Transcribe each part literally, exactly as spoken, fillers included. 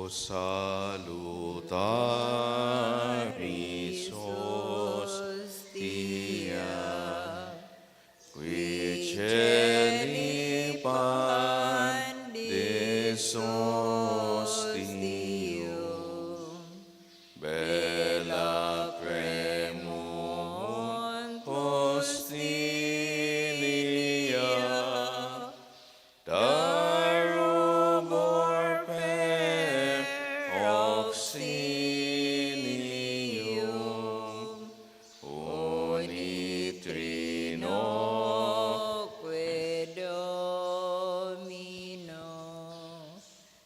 Salutaris hostia, qui caeli pandis hostium, bella cremunt hostilia, darubor per oxilium unitrinoque Domino,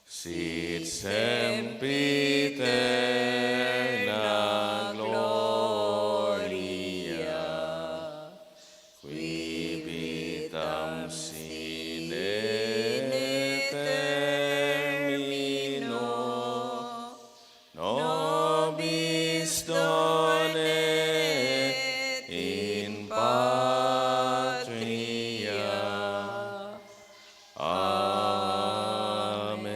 sit sempiterna gloria, qui vitam sine termino nobis donet in patria. Amen.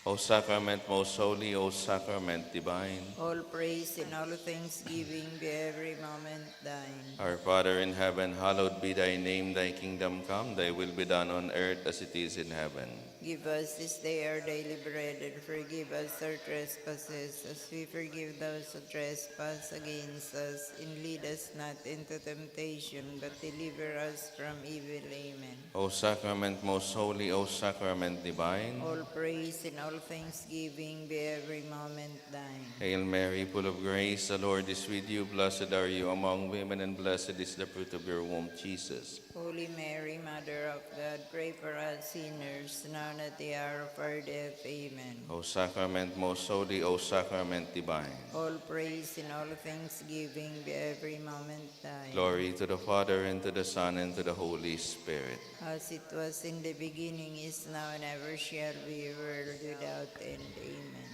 O sacrament most holy, O sacrament divine. All praise in all thanksgiving be every moment thine. Our Father in heaven, hallowed be thy name. Thy kingdom come, thy will be done on earth as it is in heaven. Give us this day our daily bread, and forgive us our trespasses, as we forgive those who trespass against us. And lead us not into temptation, but deliver us from evil. Amen. O sacrament most holy, O sacrament divine. All praise and all thanksgiving be every moment thine. Hail Mary, full of grace, the Lord is with you. Blessed are you among women, and blessed is the fruit of your womb, Jesus. Holy Mary, Mother of God, pray for us sinners, now and at the hour of our death. Amen. O sacrament most holy, O sacrament divine. All praise and all thanksgiving be every moment thine. Glory to the Father, and to the Son, and to the Holy Spirit. As it was in the beginning, is now, and ever shall be, world without end. Amen.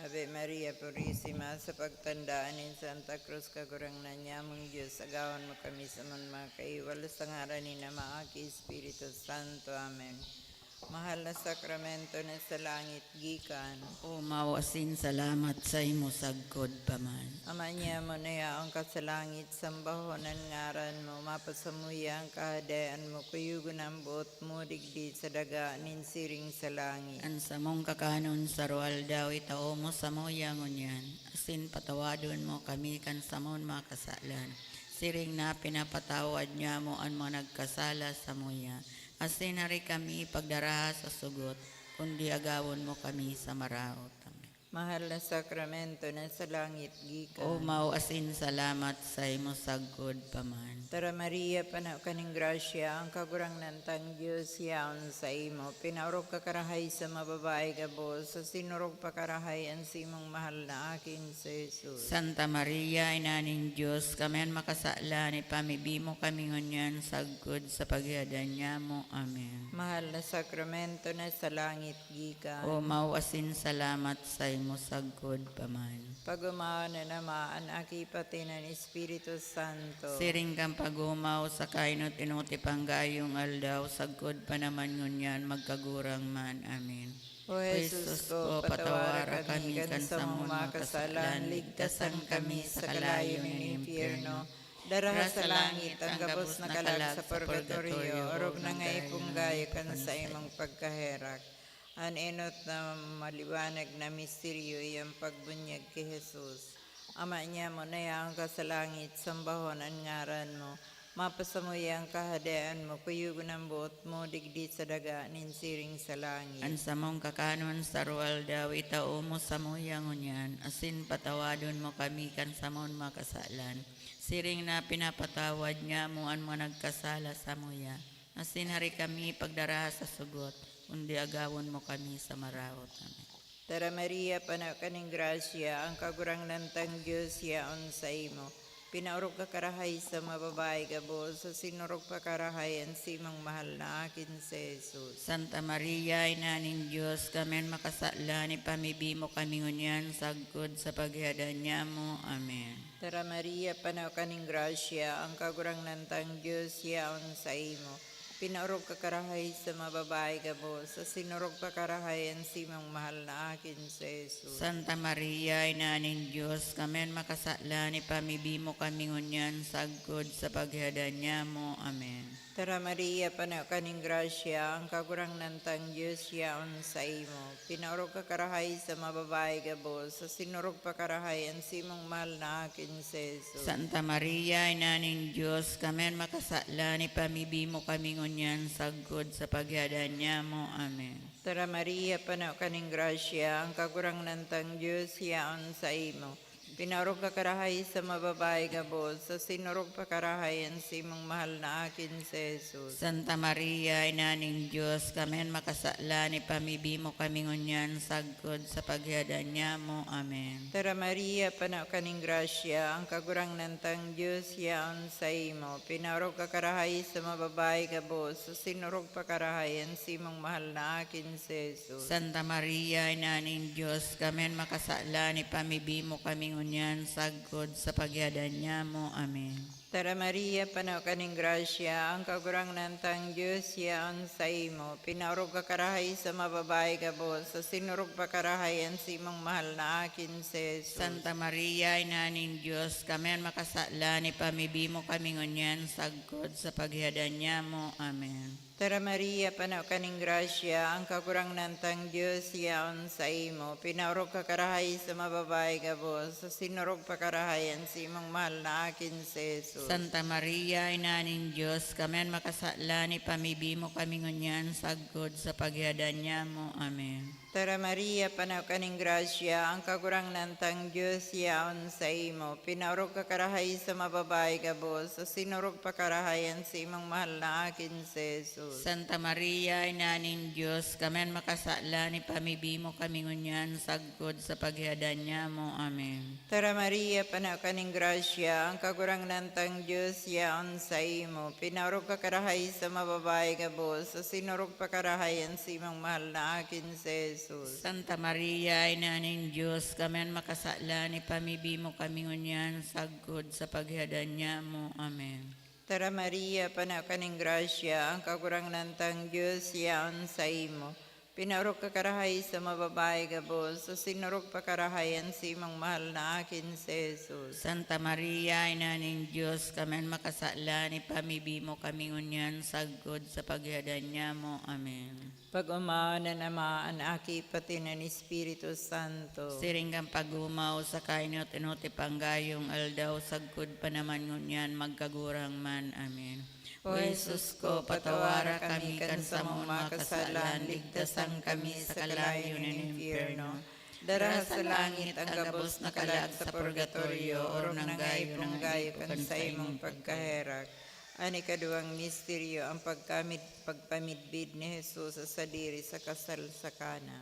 Ave Maria Purisima, sa pagtandaan nin Santa Cruz, Kagurangnan nyamong Dios, agawon mo kami sa mga kaiwal sa ngaran ni Ama, Aki, Espiritu Santo. Amen. Mahal na sakramento na sa langit gikan. Omaw asin salamat saimo sagkod pa man. Ama nyamo na yaon ka sa langit, sambahon an ngaran mo, mapasamuya an kahadean mo, kuyogon an boot mo digdi sa daga nin siring sa langit. An samong kakanon sa aroaldaw itao mo samuya ngunyan, asin patawadon mo kami kan samon mga kasalan, siring na pinapatawad nyamo an mga nagkasala samuya. Asin hari kami pagdaraha sa sugot, kundi agawon mo kami sa maraot. Amen. Mahal na sakramento na sa langit gikan. Omaw asin salamat saimo sagkod pa man. Tara Maria, pano ka nin grasya, ang Kagurangnan tang Dios yaon saimo. Pinaorog ka karahay sa mga babae gabos, asin orog pa karahay an simong mahal na Aki, si Jesus. Santa Maria, Ina nin Dios, kami an makasalan, ipamibi mo kami ngunyan sagkod sa paghihadan nyamo. Amen. Mahal na sakramento na sa langit gikan. Omaw asin salamat saimo sagkod pa man. Pag-omawan an Ama, an Aki, pati an Espiritu Santo. Siring kan pag-omaw sa kainot-inoti panggayong aldaw, sagkod pa naman ngunyan, magkagurang man. Amen. O Jesus ko, patawara kami kan samong mga kasalan, ligtasan kami sa kalayo nin impyerno. Daraha sa langit an gabos na kalag sa purgatorio, orog na nga ipunggayo kan saimong pagkaherak. An enot na maliwanag na misteryo, iyo an pagbunyag ki Jesus. Ama nyamo na yaon ka sa langit, sambahon an ngaran mo. Mapasamuya an kahadean mo, kuyogon an boot mo digdi sa daga nin siring sa langit. An samong kakanon sa aroaldaw itao mo samuya ngunyan, asin patawadon mo kami kan samon mga kasalan, siring na pinapatawad nyamo an mga nagkasala samuya. Asin hari kami pagdaraha sa sugot, kundi agawon mo kami sa maraot. Amen. Tara Maria, pano ka nin grasya, ang Kagurangnan tang Dios yaon saimo. Pinaorog ka karahay sa mga babayi gabos, asin orog pa karahay an simong mahal na Aki, si Jesus. Santa Maria, Ina nin Dios, kami an makasalan, ipamibi mo kami ngunyan sagkod sa paghihadan nyamo. Amen. Tara Maria, pano ka ning grasya, ang Kagurangnan tang Dios yaon saimo. Pinaorog ka karahay sa mga babayi gabos, asin orog pa karahay an simong mahal na akin si Jesus. Santa Maria, Ina nin Dios, kami an makasalan, ipamibi mo kami ngunyan sagkod sa paghihadan nyamo. Amen. Tara Maria, pano ka ning grasya, ang Kagurangnan tang Dios yaon saimo. Pinaorog ka karahay sa mga babayi gabos, asin orog pa karahay an simong mahal na akin si Jesus. Santa Maria, Ina nin Dios, kami an makasalan, ipamibi mo kami ngunyan sagkod sa paghihadan nyamo. Amen. Tara Maria, pano ka ning grasya, ang Kagurangnan tang Dios yaon saimo. Pinaorog ka karahay sa mga babayi gabos, asin orog pa karahay an simong mahal na akin si Jesus. Santa Maria, Ina nin Dios, kami an makasalan, ipamibi mo kami ngunyan sagkod sa paghihadan nyamo. Amen. Tara Maria, pano ka ning grasya, ang Kagurangnan tang Dios yaon saimo. Pinaorog ka karahay sa mga babayi gabos, asin orog pa karahay an simong mahal na akin si Jesus. Santa Maria, Ina nin Dios, kami an makasalan, ipamibi mo kami ngunyan sagkod sa paghihadan nyamo. Amen. Tara Maria, pano ka ning grasya, ang Kagurangnan tang Dios yaon saimo. Pinaorog ka karahay sa mga babayi gabos, asin orog pa karahay an simong mahal na akin si Jesus. Santa Maria, Ina nin Dios, kami an makasalan, ipamibi mo kami ngunyan sagkod sa paghihadan nyamo. Amen. Tara Maria, pano ka ning grasya, ang Kagurangnan tang Dios yaon saimo. Pinaorog ka karahay sa mga babayi gabos, asin orog pa karahay an simong mahal na akin si Jesus. Santa Maria, Ina nin Dios, kami an makasalan, ipamibi mo kami ngunyan sagkod sa paghihadan nyamo. Amen. Tara Maria, pano ka ning grasya, ang Kagurangnan tang Dios yaon saimo. Pinaorog ka karahay sa mga babayi gabos, asin orog pa karahay an simong mahal na akin si Jesus. Santa Maria, Ina nin Dios, kami an makasalan, ipamibi mo kami ngunyan sagkod sa paghihadan nyamo. Amen. Tara Maria, pano ka ning grasya, ang Kagurangnan tang Dios yaon saimo. Pinaorog ka karahay sa mga babayi gabos, asin orog pa karahay an simong mahal na akin si Jesus. Santa Maria, Ina nin Dios, kami an makasalan, ipamibi mo kami ngunyan sagkod sa paghihadan nyamo. Amen. Tara Maria, pano ka ning grasya, ang Kagurangnan tang Dios yaon saimo. Pinaorog ka karahay sa mga babayi gabos, asin orog pa karahay an simong mahal na akin si Jesus. Santa Maria, Ina nin Dios, kami an makasalan, ipamibi mo kami ngunyan sagkod sa paghihadan nyamo. Amen. Pag-omawan an Ama, an Aki, pati an Espiritu Santo. Siring kan pag-omaw sa kainot-inot, ipanggayong aldaw, sagkod pa naman ngunyan, magkagurang man. Amen. O Jesus ko, patawara kami kan samong mga kasalan, ligtasan kami sa kalayo nin impyerno. Dara sa langit an gabos na kalag sa purgatorio, orog nang gaipo-gaipo kan saimong pagkaherak. An ikaduwang misteryo, an pagkamid-, pagpamidbid ni Jesus sa sadiri sa kasal sa Cana.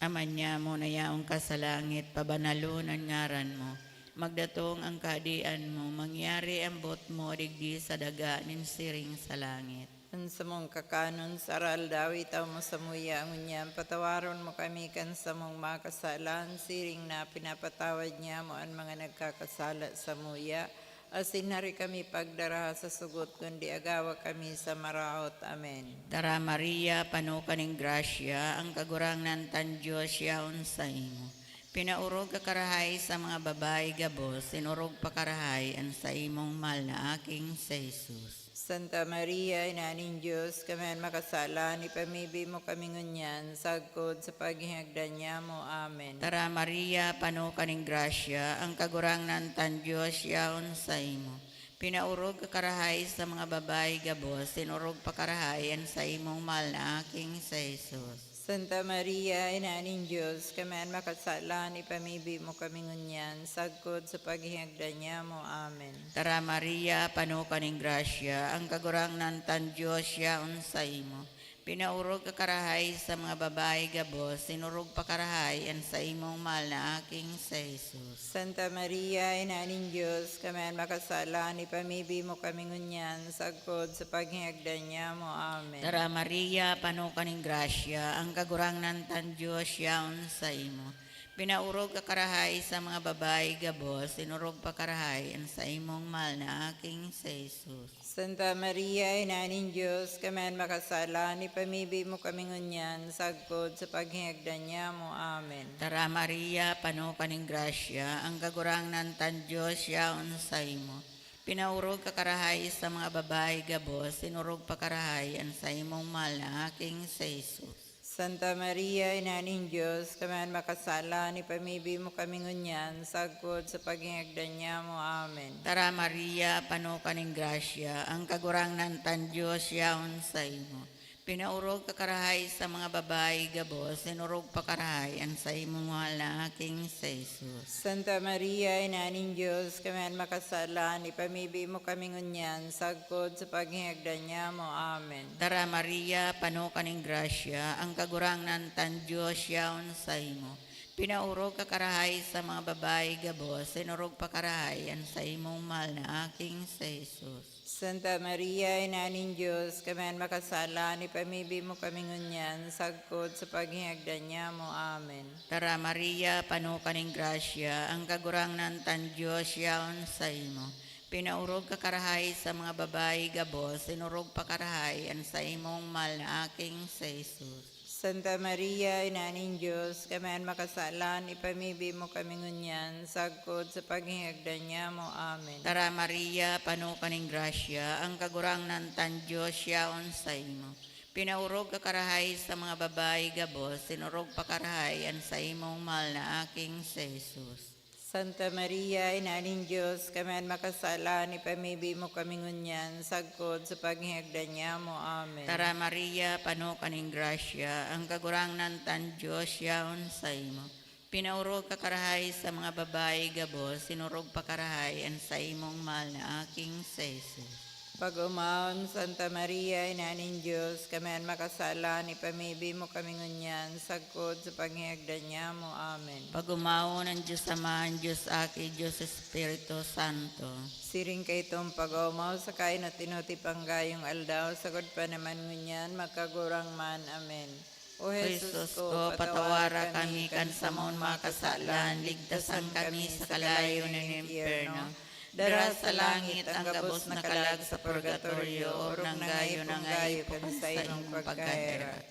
Ama nyamo na yaon ka sa langit, pabanalon an ngaran mo. Magdatong an kahadean mo, mangyari an boot mo digdi sa daga nin siring sa langit. An samong kakanon sa araldaw, itao mo samuya ngunyan, patawaron mo kami kan samong mga kasalan, siring na pinapatawad nyamo an mga nagkakasala samuya. Asin hari kami pagdaraha sa sugot, kundi agawa kami sa maraot. Amen. Tara, Maria, pano ka nin grasya, ang Kagurangnan tan Dios yaon saimo. Pinaorog ka karahay sa mga babayi gabos, asin orog pa karahay an saimong mahal na aking si Jesus. Santa Maria, Ina nin Dios, kami an makasalan, ipamibi mo kami ngunyan, sagkod sa paghihagdan nyamo. Amen. Tara, Maria, pano ka nin grasya, ang Kagurangnan tan Dios yaon saimo. Pinaorog ka karahay sa mga babayi gabos, asin orog pa karahay an saimong mahal na aking si Jesus. Santa Maria, Ina nin Dios, kami an makasalan, ipamibi mo kami ngunyan, sagkod sa paghihagdan nyamo. Amen. Tara, Maria, pano ka nin grasya, ang Kagurangnan tan Dios yaon saimo. Pinaorog ka karahay sa mga babayi gabos, asin orog pa karahay an saimong mahal na aking si Jesus. Santa Maria, Ina nin Dios, kami an makasalan, ipamibi mo kami ngunyan, sagkod sa paghihagdan nyamo. Amen. Tara, Maria, pano ka nin grasya, ang Kagurangnan tan Dios yaon saimo. Pinaorog ka karahay sa mga babayi gabos, sinorog pa karahay an saimong mahal na aking si Jesus. Santa Maria, Ina nin Dios, kami an makasala, ipamibi mo kami ngunyan, sagkod sa paghingagdan niya mo. Amen. Tara, Maria, pano ka ning grasya, ang Kagurangnan tan Dios yaon saimo. Pinaorog ka karahay sa mga babayi gabos, sinorog pa karahay an saimong mahal na aking si Jesus. Santa Maria, Ina nin Dios, kami an makasala, ipamibi mo kami ngunyan, sagkod sa paghingagdan niya mo. Amen. Tara, Maria, pano ka ning grasya, ang Kagurangnan tan Dios yaon saimo. Pinaorog ka karahay sa mga babayi gabos, sinorog pa karahay an saimong mahal na aking si Jesus. Santa Maria, Ina nin Dios, kami an makasala, ipamibi mo kami ngunyan, sagkod sa paghingagdan niya mo. Amen. Tara, Maria, pano ka ning grasya, ang Kagurangnan tan Dios yaon saimo. Pinaorog ka karahay sa mga babayi gabos, sinorog pa karahay an saimong mahal na aking si Jesus. Santa Maria, Ina nin Dios, kami an makasala, ipamibi mo kami ngunyan, sagkod sa paghingagdan niya mo. Amen. Tara, Maria, pano ka ning grasya, ang Kagurangnan tan Dios yaon saimo. Pinaorog ka karahay sa mga babayi gabos, sinorog pa karahay an saimong mahal na aking si Jesus. Santa Maria, Ina nin Dios, kami an makasala, ipamibi mo kami ngunyan, sagkod sa paghingagdan niya mo. Amen. Tara, Maria, pano ka ning grasya, ang Kagurangnan tan Dios yaon saimo. Pinaorog ka karahay sa mga babayi gabos, sinorog pa karahay an saimong mahal na aking si Jesus. Santa Maria, Ina nin Dios, kami an makasala, ipamibi mo kami ngunyan, sagkod sa paghingagdan niya mo. Amen. Tara, Maria, pano ka ning grasya, ang Kagurangnan tan Dios yaon saimo. Pinaorog ka karahay sa mga babayi gabos, sinorog pa karahay an saimong mahal na aking si Jesus. Pag-omawon, Santa Maria, Ina nin Dios, kami an makasala, ipamibi mo kami ngunyan, sagkod sa paghingagdan niya mo. Amen. Pag-omawon an Dios Ama, an Dios Aki, Dios Espiritu Santo. Siring kaitong pag-omaw sa kainot-inot ipanggayong aldaw, sagkod pa naman ngunyan, magkagurang man. Amen. O Jesus ko, patawara kami kan samon mga kasalan, ligtasan kami sa kalayo nin impyerno. Dara sa langit ang gabos na kalag sa purgatorio, orog na ngayo kan saimong pagkaherak.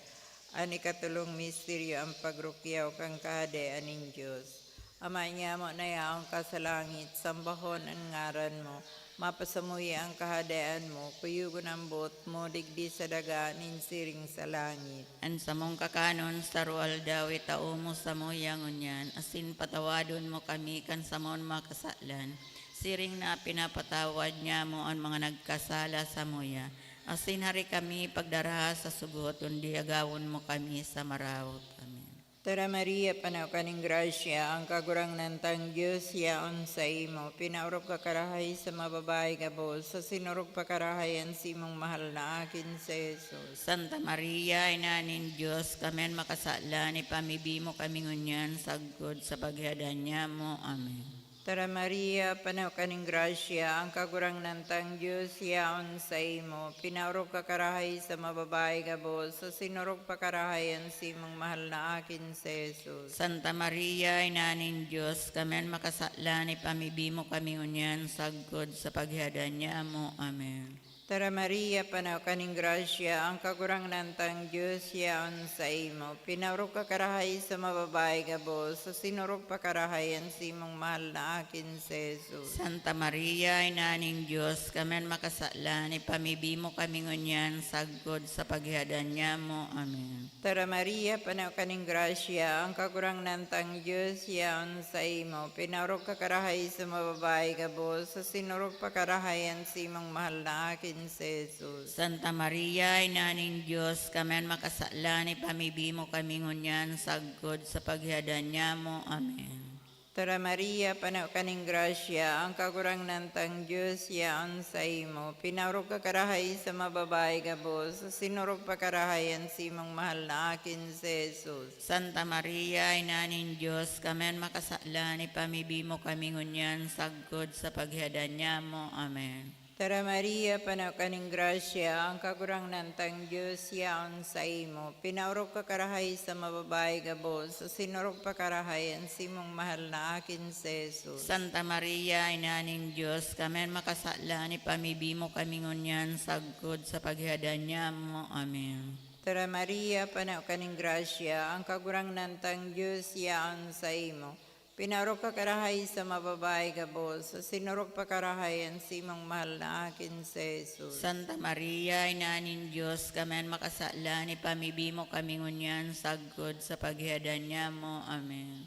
An ikatolong misteryo, ang pagrukyaw kan Kahadean nin Dios. Ama nyamo na yaon ka sa langit, sambahon an ngaran mo. Mapasamuya an Kahadean mo, kuyogon an boot mo digdi sa daga nin siring sa langit. An samong kakanon sa aroaldaw itao mo samuya ngunyan, asin patawadon mo kami kan samon mga kasalan, siring na pinapatawad nyamo an mga nagkasala samuya. Asin hari kami pagdaraha sa sugot, kundi agawon mo kami sa maraot. Amen. Tara, Maria, pano ka nin grasya, ang Kagurangnan tang Dios yaon saimo. Pinaorog ka karahay sa mga babayi gabos, asin orog pa karahay an simong mahal na akin si Jesus. Santa Maria, Ina nin Dios, kami an makasalan, ipamibi mo kami ngunyan sagkod sa paghihadan nyamo. Amen. Tara, Maria, pano ka nin grasya, ang Kagurangnan tang Dios yaon saimo. Pinaorog ka karahay sa mga babayi gabos, asin orog pa karahay an simong mahal na akin si Jesus. Santa Maria, Ina nin Dios, kami an makasalan, ipamibi mo kami ngunyan sagkod sa paghihadan nyamo. Amen. Tara, Maria, pano ka nin grasya, ang Kagurangnan tang Dios yaon saimo. Pinaorog ka karahay sa mga babayi gabos, asin orog pa karahay an simong mahal na akin si Jesus. Santa Maria, Ina nin Dios, kami an makasalan, ipamibi mo kami ngunyan sagkod sa paghihadan nyamo. Amen. Tara, Maria, pano ka nin grasya, ang Kagurangnan tang Dios yaon saimo. Pinaorog ka karahay sa mga babayi gabos, asin orog pa karahay an simong mahal na akin si Jesus. Santa Maria, Ina nin Dios, kami an makasalan, ipamibi mo kami ngunyan sagkod sa paghihadan nyamo. Amen. Tara, Maria, pano ka nin grasya, ang Kagurangnan tang Dios yaon saimo. Pinaorog ka karahay sa mga babayi gabos, asin orog pa karahay an simong mahal na akin si Jesus. Santa Maria, Ina nin Dios, kami an makasalan, ipamibi mo kami ngunyan sagkod sa paghihadan nyamo. Amen. Tara Maria, pano ka ning grasya, ang Kagurangnan tang Dios yaon saimo. Pinaorog ka karahay sa mga babayi gabos, asin orog pa karahay an simong mahal na akin si Jesus. Santa Maria, Ina nin Dios, kami an makasalan, ipamibi mo kami ngunyan sagkod sa paghihadan nyamo. Amen. Tara Maria, pano ka ning grasya, ang Kagurangnan tang Dios yaon saimo. Pinaorog ka karahay sa mga babayi gabos, asin orog pa karahay an simong mahal na akin si Jesus. Santa Maria, Ina nin Dios, kami an makasalan, ipamibi mo kami ngunyan sagkod sa paghihadan nyamo. Amen.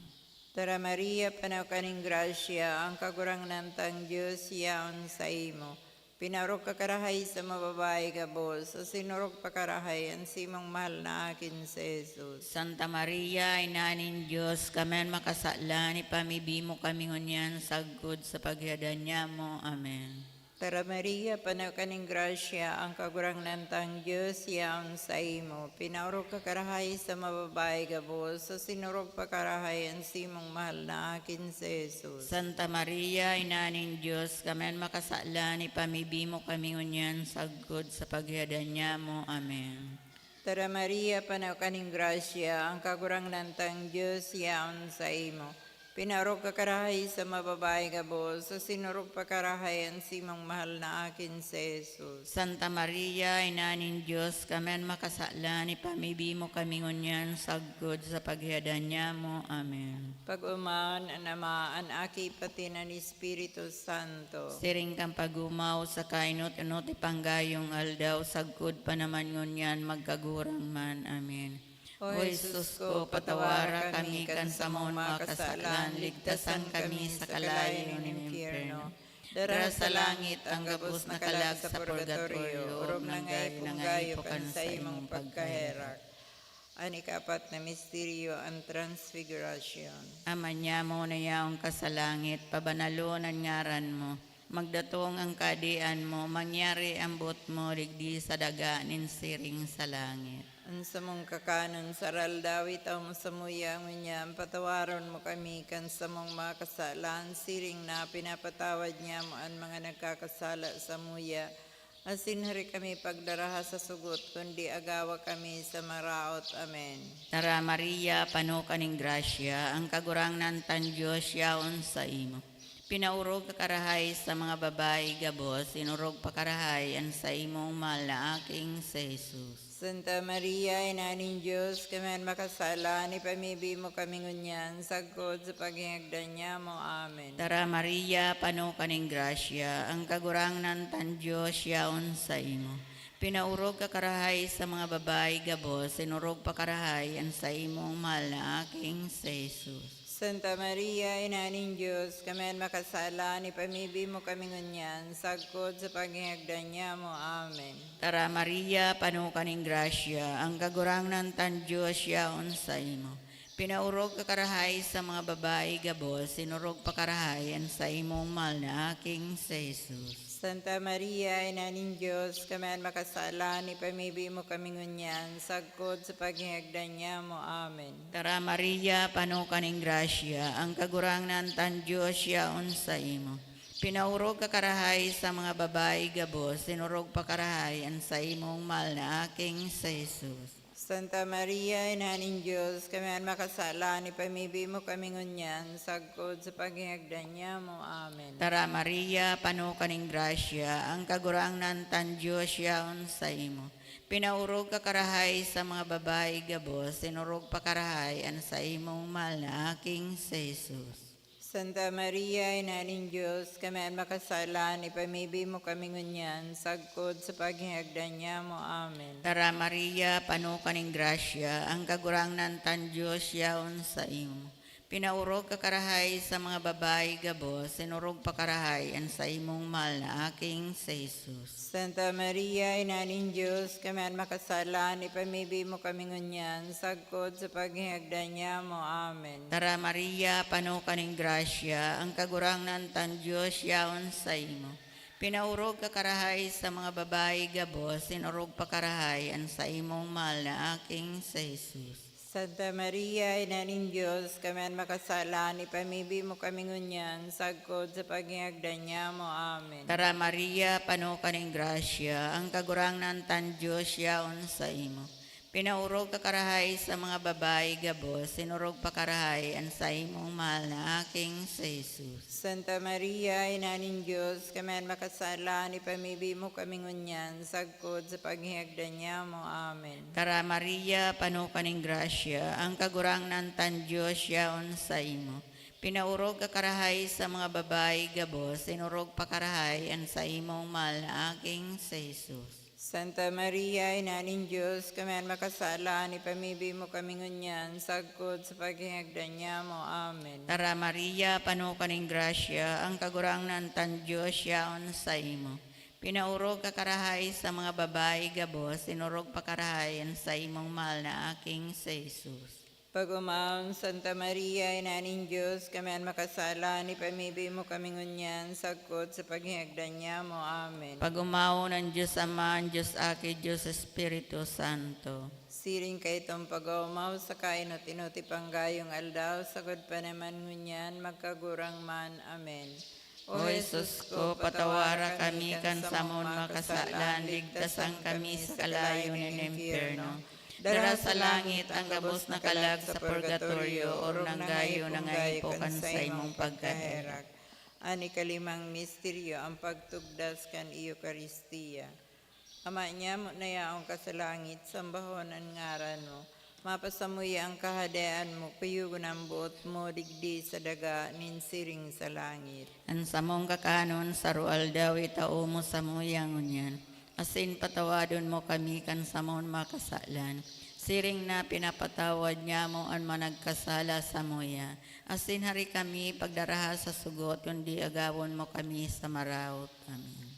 Tara Maria, pano ka ning grasya, ang Kagurangnan tang Dios yaon saimo. Pinaorog ka karahay sa mga babayi gabos, asin orog pa karahay an simong mahal na akin si Jesus. Santa Maria, Ina nin Dios, kami an makasalan, ipamibi mo kami ngunyan sagkod sa paghihadan nyamo. Amen. Tara Maria, pano ka ning grasya, ang Kagurangnan tang Dios yaon saimo. Pinaorog ka karahay sa mga babayi gabos, asin orog pa karahay an simong mahal na akin si Jesus. Santa Maria, Ina nin Dios, kami an makasalan, ipamibi mo kami ngunyan sagkod sa paghihadan nyamo. Amen. Tara Maria, pano ka ning grasya, ang Kagurangnan tang Dios yaon saimo. Pinaorog ka karahay sa mga babayi gabos, asin orog pa karahay an simong mahal na akin si Jesus. Santa Maria, Ina nin Dios, kami an makasalan, ipamibi mo kami ngunyan sagkod sa paghihadan nyamo. Amen. Pag-omaon an Ama, an Aki, pati an Espiritu Santo. Siring kan pag-omaw sa kainot-inot ipang gayong aldaw, sagkod pa naman ngunyan magkagurang man. Amen. O Jesus ko, patawara kami kan samong mga kasalan, ligtasan kami sa kalayo nin impyerno. Dara sa langit ang gabos na kalag sa purgatorio, orog na ngaipo kan saimong pagkaherak. An ikaapat na misteryo, an Transfigurasyon. Ama nyamo na yaon ka sa langit, pabanalon an ngaran mo. Magdatong an kahadean mo, mangyari an boot mo digdi sa daga nin siring sa langit. An samong kakanon sa aroaldaw, itao mo samuya ngunyan, patawaron mo kami kan samong mga kasalan, siring na pinapatawad nyamo an mga nagkakasala samuya. Asin hari kami pagdaraha sa sugot, kundi agawa kami sa maraot. Amen. Tara, Maria, pano ka nin grasya, ang Kagurangnan tang Dios yaon saimo. Pinaorog ka karahay sa mga babayi gabos, inorog pa karahay an saimong mahal na aking si Jesus. Santa Maria, Ina nin Dios, kami an makasalan, ipamibi mo kami ngunyan, sagkod sa paghingagdan nyamo. Amen. Tara, Maria, pano ka nin grasya, ang Kagurangnan tang Dios yaon saimo. Pinaorog ka karahay sa mga babayi gabos, inorog pa karahay an saimong mahal na aking si Jesus. Santa Maria, Ina nin Dios, kami an makasalan, ipamibi mo kami ngunyan, sagkod sa paghingagdan nyamo. Amen. Tara, Maria, pano ka nin grasya, ang Kagurangnan tang Dios yaon saimo. Pinaorog ka karahay sa mga babayi gabos, inorog pa karahay an saimong mahal na aking si Jesus. Santa Maria, Ina nin Dios, kami an makasalan, ipamibi mo kami ngunyan, sagkod sa paghingagdan nyamo. Amen. Tara, Maria, pano ka nin grasya, ang Kagurangnan tang Dios yaon saimo. Pinaorog ka karahay sa mga babayi gabos, inorog pa karahay an saimong mahal na aking si Jesus. Santa Maria, Ina nin Dios, kami an makasalan, ipamibi mo kami ngunyan, sagkod sa paghingagdan nyamo. Amen. Tara, Maria, pano ka nin grasya, ang Kagurangnan tang Dios yaon saimo. Pinaorog ka karahay sa mga babayi gabos, inorog pa karahay an saimong mahal na aking si Jesus. Santa Maria, Ina nin Dios, kami an makasalan, ipamibi mo kami ngunyan, sagkod sa paghingagdan nyamo. Amen. Tara, Maria, pano ka nin grasya, ang Kagurangnan tang Dios yaon saimo. Pinaorog ka karahay sa mga babayi gabos, inorog pa karahay an saimong mahal na aking si Jesus. Santa Maria, Ina nin Dios, kami an makasalan, ipamibi mo kami ngunyan, sagkod sa paghingagdan nyamo. Amen. Tara, Maria, pano ka nin grasya, ang Kagurangnan tang Dios yaon saimo. Pinaorog ka karahay sa mga babayi gabos, inorog pa karahay an saimong mahal na aking si Jesus. Santa Maria, Ina nin Dios, kami an makasala, ipamibi mo kami ngunyan, sagkod sa paghingagdan niamo. Amen. Tara, Maria, pano ka nin grasya, ang Kagurangnan tang Dios yaon saimo. Pinaorog ka karahay sa mga babayi gabos, sinorog pa karahay an saimong mahal na aking si Jesus. Santa Maria, Ina nin Dios, kami an makasala, ipamibi mo kami ngunyan, sagkod sa paghingagdan niamo. Amen. Tara, Maria, pano ka nin grasya, ang Kagurangnan tang Dios yaon saimo. Pinaorog ka karahay sa mga babayi gabos, sinorog pa karahay an saimong mahal na aking si Jesus. Santa Maria, Ina nin Dios, kami an makasala, ipamibi mo kami ngunyan, sagkod sa paghingagdan niamo. Amen. Tara, Maria, pano ka nin grasya, ang Kagurangnan tang Dios yaon saimo. Pinaorog ka karahay sa mga babayi gabos, sinorog pa karahay an saimong mahal na aking si Jesus. Pag-omawon, Santa Maria, Ina nin Dios, kami an makasala, ipamibi mo kami ngunyan, sagkod sa paghingagdan niamo. Amen. Pag-omawon an Dios Ama, an Dios Aki, Dios Espiritu Santo. Siring kaitong pag-oomaw sa kainot-inot ipanggayong aldaw, sagkod pa naman ngunyan, magkagurang man. Amen. O Jesus ko, patawara kami kan samong mga kasalan, ligtasan kami sa kalayo nin impyerno. Dara sa langit ang gabos na kalag sa purgatorio, orog na ngayo nangahipo kan saimong pagkaherak. An ikalimang misteryo, ang pagtugdas kan Eukaristia. Ama niamo na yaon ka sa langit, sambahon an ngaran mo. Mapasamuya an kahadean mo, kuyogon an boot mo digdi sa daga nin siring sa langit. An samong kakanon sa aroaldaw itao mo samuya ngunyan, asin patawadon mo kami kan samong mga kasalan, siring na pinapatawad niamo an mga nagkasala samuya. Asin hari kami pagdaraha sa sugot, kundi agawon mo kami sa maraot. Amen.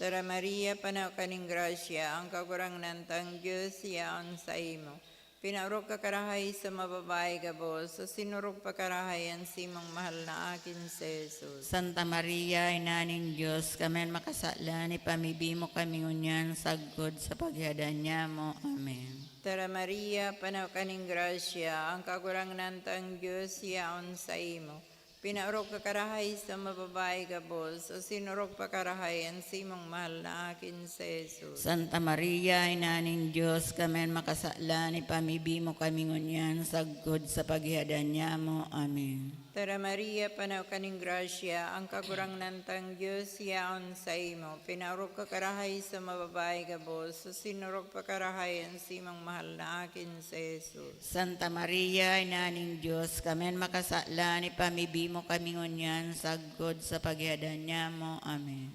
Tara, Maria, pano ka nin grasya, ang Kagurangnan tang Dios yaon saimo. Pinaorog ka karahay sa mga babayi gabos, asin orog pa karahay an simong mahal na akin si Jesus. Santa Maria, Ina nin Dios, kami an makasalan, ipamibi mo kami ngunyan sagkod sa paghihadan niamo. Amen. Tara, Maria, pano ka nin grasya, ang Kagurangnan tang Dios yaon saimo. Pinaorog ka karahay sa mga babayi gabos, asin orog pa karahay an simong mahal na akin si Jesus. Santa Maria, Ina nin Dios, kami an makasalan, ipamibi mo kami ngunyan sagkod sa paghihadan niamo. Amen. Tara, Maria, pano ka nin grasya, ang Kagurangnan tang Dios yaon saimo. Pinaorog ka karahay sa mga babayi gabos, asin orog pa karahay an simong mahal na akin si Jesus. Santa Maria, Ina nin Dios, kami an makasalan, ipamibi mo kami ngunyan sagkod sa paghihadan niamo. Amen.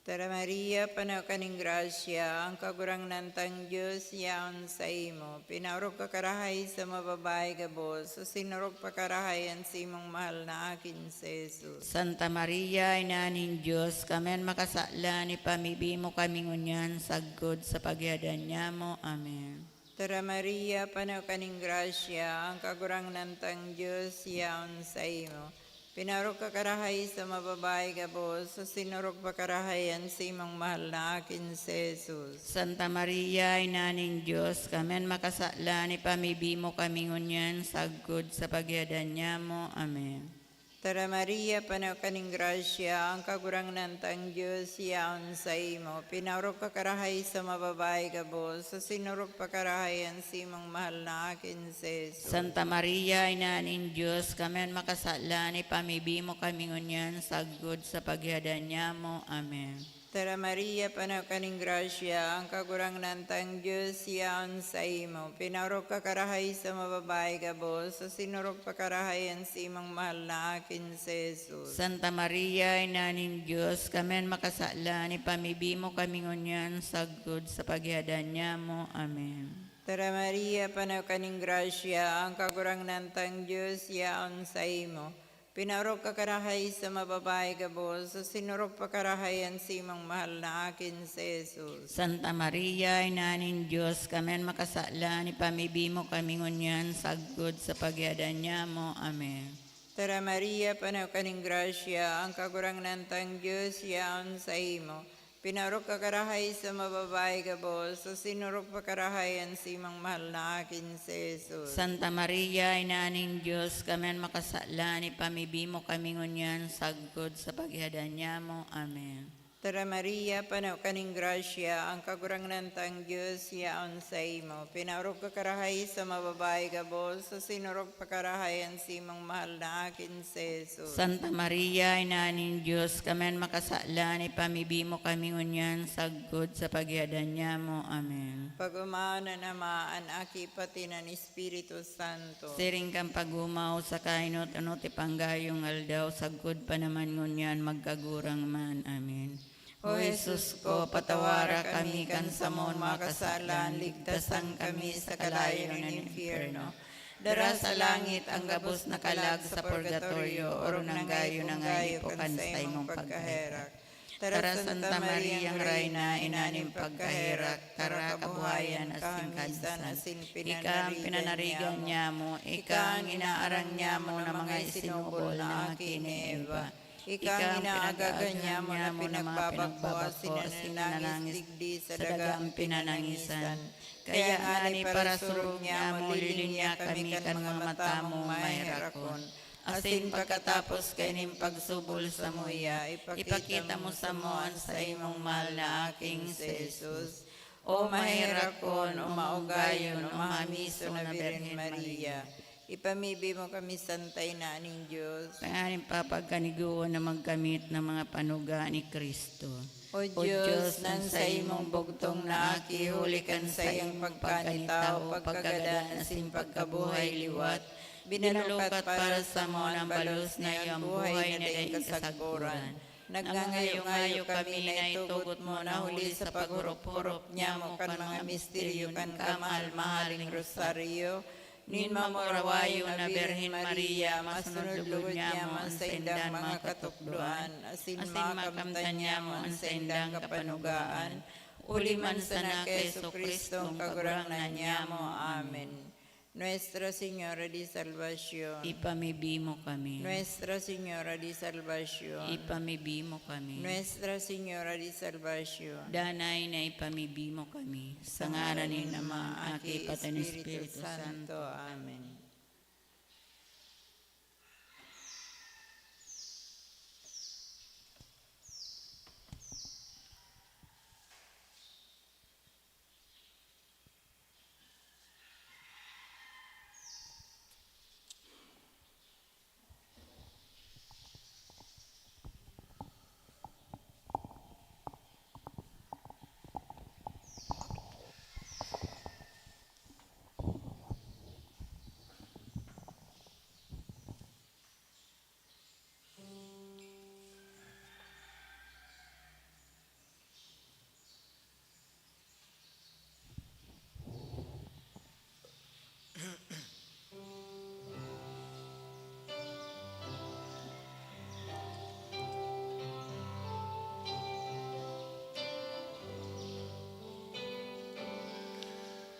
Tara, Maria, pano ka nin grasya, ang Kagurangnan tang Dios yaon saimo. Pinaorog ka karahay sa mga babayi gabos, asin orog pa karahay an simong mahal na akin si Jesus. Santa Maria, Ina nin Dios, kami an makasalan, ipamibi mo kami ngunyan sagkod sa paghihadan niamo. Amen. Tara, Maria, pano ka nin grasya, ang Kagurangnan tang Dios yaon saimo. Pinaorog ka karahay sa mga babayi gabos, asin orog pa karahay an simong mahal na akin si Jesus. Santa Maria, Ina nin Dios, kami an makasalan, ipamibi mo kami ngunyan sagkod sa paghihadan niamo. Amen. Tara, Maria, pano ka nin grasya, ang Kagurangnan tang Dios yaon saimo. Pinaorog ka karahay sa mga babayi gabos, asin orog pa karahay an simong mahal na akin si Jesus. Santa Maria, Ina nin Dios, kami an makasalan, ipamibi mo kami ngunyan sagkod sa paghihadan niamo. Amen. Tara, Maria, pano ka nin grasya, ang Kagurangnan tang Dios yaon saimo. Pinaorog ka karahay sa mga babayi gabos, asin orog pa karahay an simong mahal na akin si Jesus. Santa Maria, Ina nin Dios, kami an makasalan, ipamibi mo kami ngunyan sagkod sa paghihadan niamo. Amen. Tara, Maria, pano ka nin grasya, ang Kagurangnan tang Dios yaon saimo. Pinaorog ka karahay sa mga babayi gabos, asin orog pa karahay an simong mahal na akin si Jesus. Santa Maria, Ina nin Dios, kami an makasalan, ipamibi mo kami ngunyan sagkod sa paghihadan niamo. Amen. Tara, Maria, pano ka nin grasya, ang Kagurangnan tang Dios yaon saimo. Pinaorog ka karahay sa mababae gabos, asin orog pa karahay an saimong mahal na Aki, si Jesus. Santa Maria, Ina nin Dios, kami an makasalan, ipamibi mo kami ngunyan sagkod sa paghihadan nyamo. Amen. Tara Maria, pano ka nin grasya, ang Kagurangnan tang Dios yaon saimo. Pinaorog ka karahay sa mababae gabos, asin orog pa karahay an saimong mahal na Aki, si Jesus. Santa Maria, Ina nin Dios, kami an makasalan, ipamibi mo kami ngunyan sagkod sa paghihadan nyamo. Amen. Pag-omaon an Ama, an Aki, pati an Espiritu Santo. Siring kan pag-omaw sa kainot-inot ipanggayo nin aldaw, sagkod pa naman ngunyan, magkagurang man. Amen. O Jesus ko, patawara kami kan samong mga kasalan, ligtasan kami sa kalayo nin impyerno. Dara sa langit ang gabos na kalag sa purgatorio, orog nang gayo na nga ipo kan saimong pagkaherak. Tara, Santa Maria, Reyna, Ina nin pagkaherak, tara kabuhayan asin kamisan, asin ika ang pinanarigan nyamo, ika ang inaaram nyamo na mga isinubol na aki ni Eva. Ika ang inaagagan nyamo na pinagbabako asin nananangis digdi sa dagang pinanangisan. Kaya ngani, parasurog nyamo, lilinya kami kan mga mata mong maherakon. Asin pagkatapos kaining pagsubol samuya, ipakita mo samo an saimong mahal na aking si Jesus. O maherakon, o maugayon, o mamison na Birhen Maria, ipamibi mo kami, Santa Ina nin Dios, tanganing papagkanigoon na magkamit na mga panuga ni Cristo. O Dios, nan saimong bugtong na aki, huli kan saiyang pagkanitao, pagkagadan asin pagkabuhay liwat, binalukat para samo an balos na iyang buhay na daing kasagpuran. Nagngangayo-ngayo kami na itugot mo na huli sa paghurop-hurop nyamo kan mga misteryo kan kamahal-mahaling rosaryo nin mamurawayon na Birhen Maria, masunod lugod nyamo an saindang mga katukdoan, asin makamtan nyamo an saindang kapanugaan, huli man sana ki Jesu-Cristo an Kagurangnan nyamo. Amen. Nuestra Señora de Salvacion, ipamibi mo kami. Nuestra Señora de Salvacion, ipamibi mo kami. Nuestra Señora de Salvacion, danay na ipamibi mo kami. Sa ngaran nin Ama, Aki, pati nin Espiritu Santo. Amen.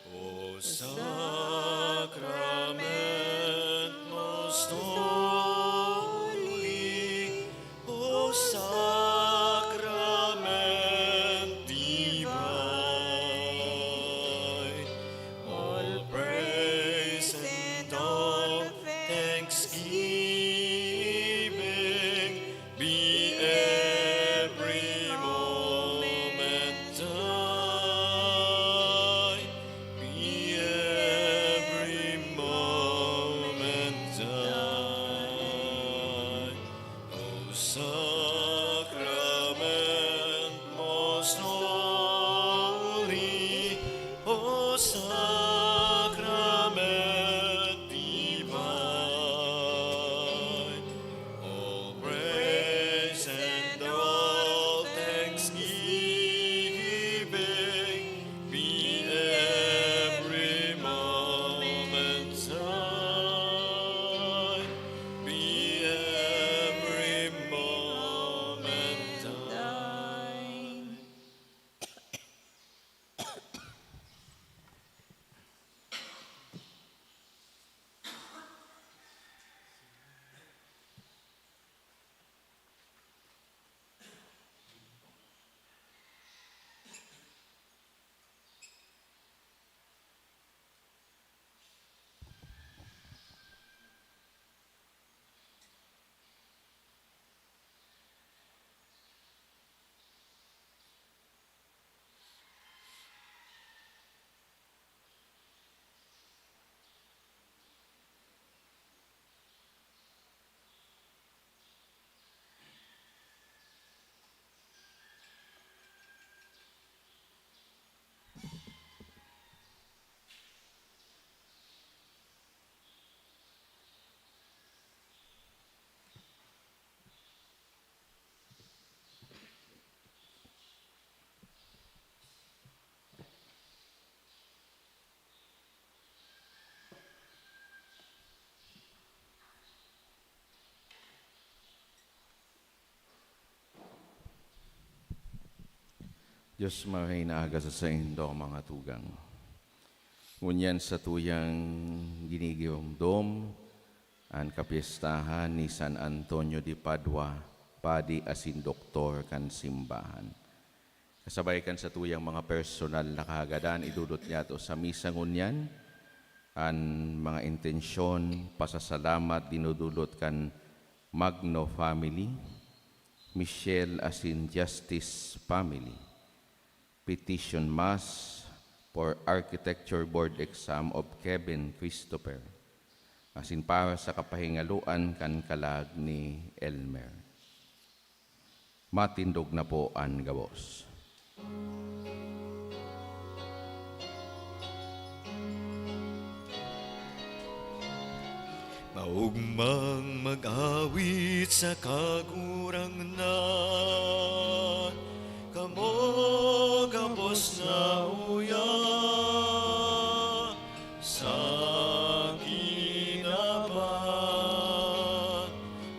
O Sacrament most holy, O Sacrament divine, all praise and all thanksgiving be every moment thine, be Diyos maray na aga sa saindo, mga tugang. Ngunyan satuyang ginigiromdom an kapyestahan ni San Antonio de Padua, padi asin doktor kan simbahan. Kasabay kan satuyang mga personal na kahagadan, idodot niyato sa misa ngunyan an mga intensyon, pasasalamat dinodolot kan Magno family, Michelle asin Justice family, petition mass for Architecture Board exam of Kevin Christopher, asin para sa kapahingaloan kan kalag ni Elmer. Matindog na po an gabos. Maogmang mag-awit sa Kagurangnan, kamo gabos na uya sa kinaban.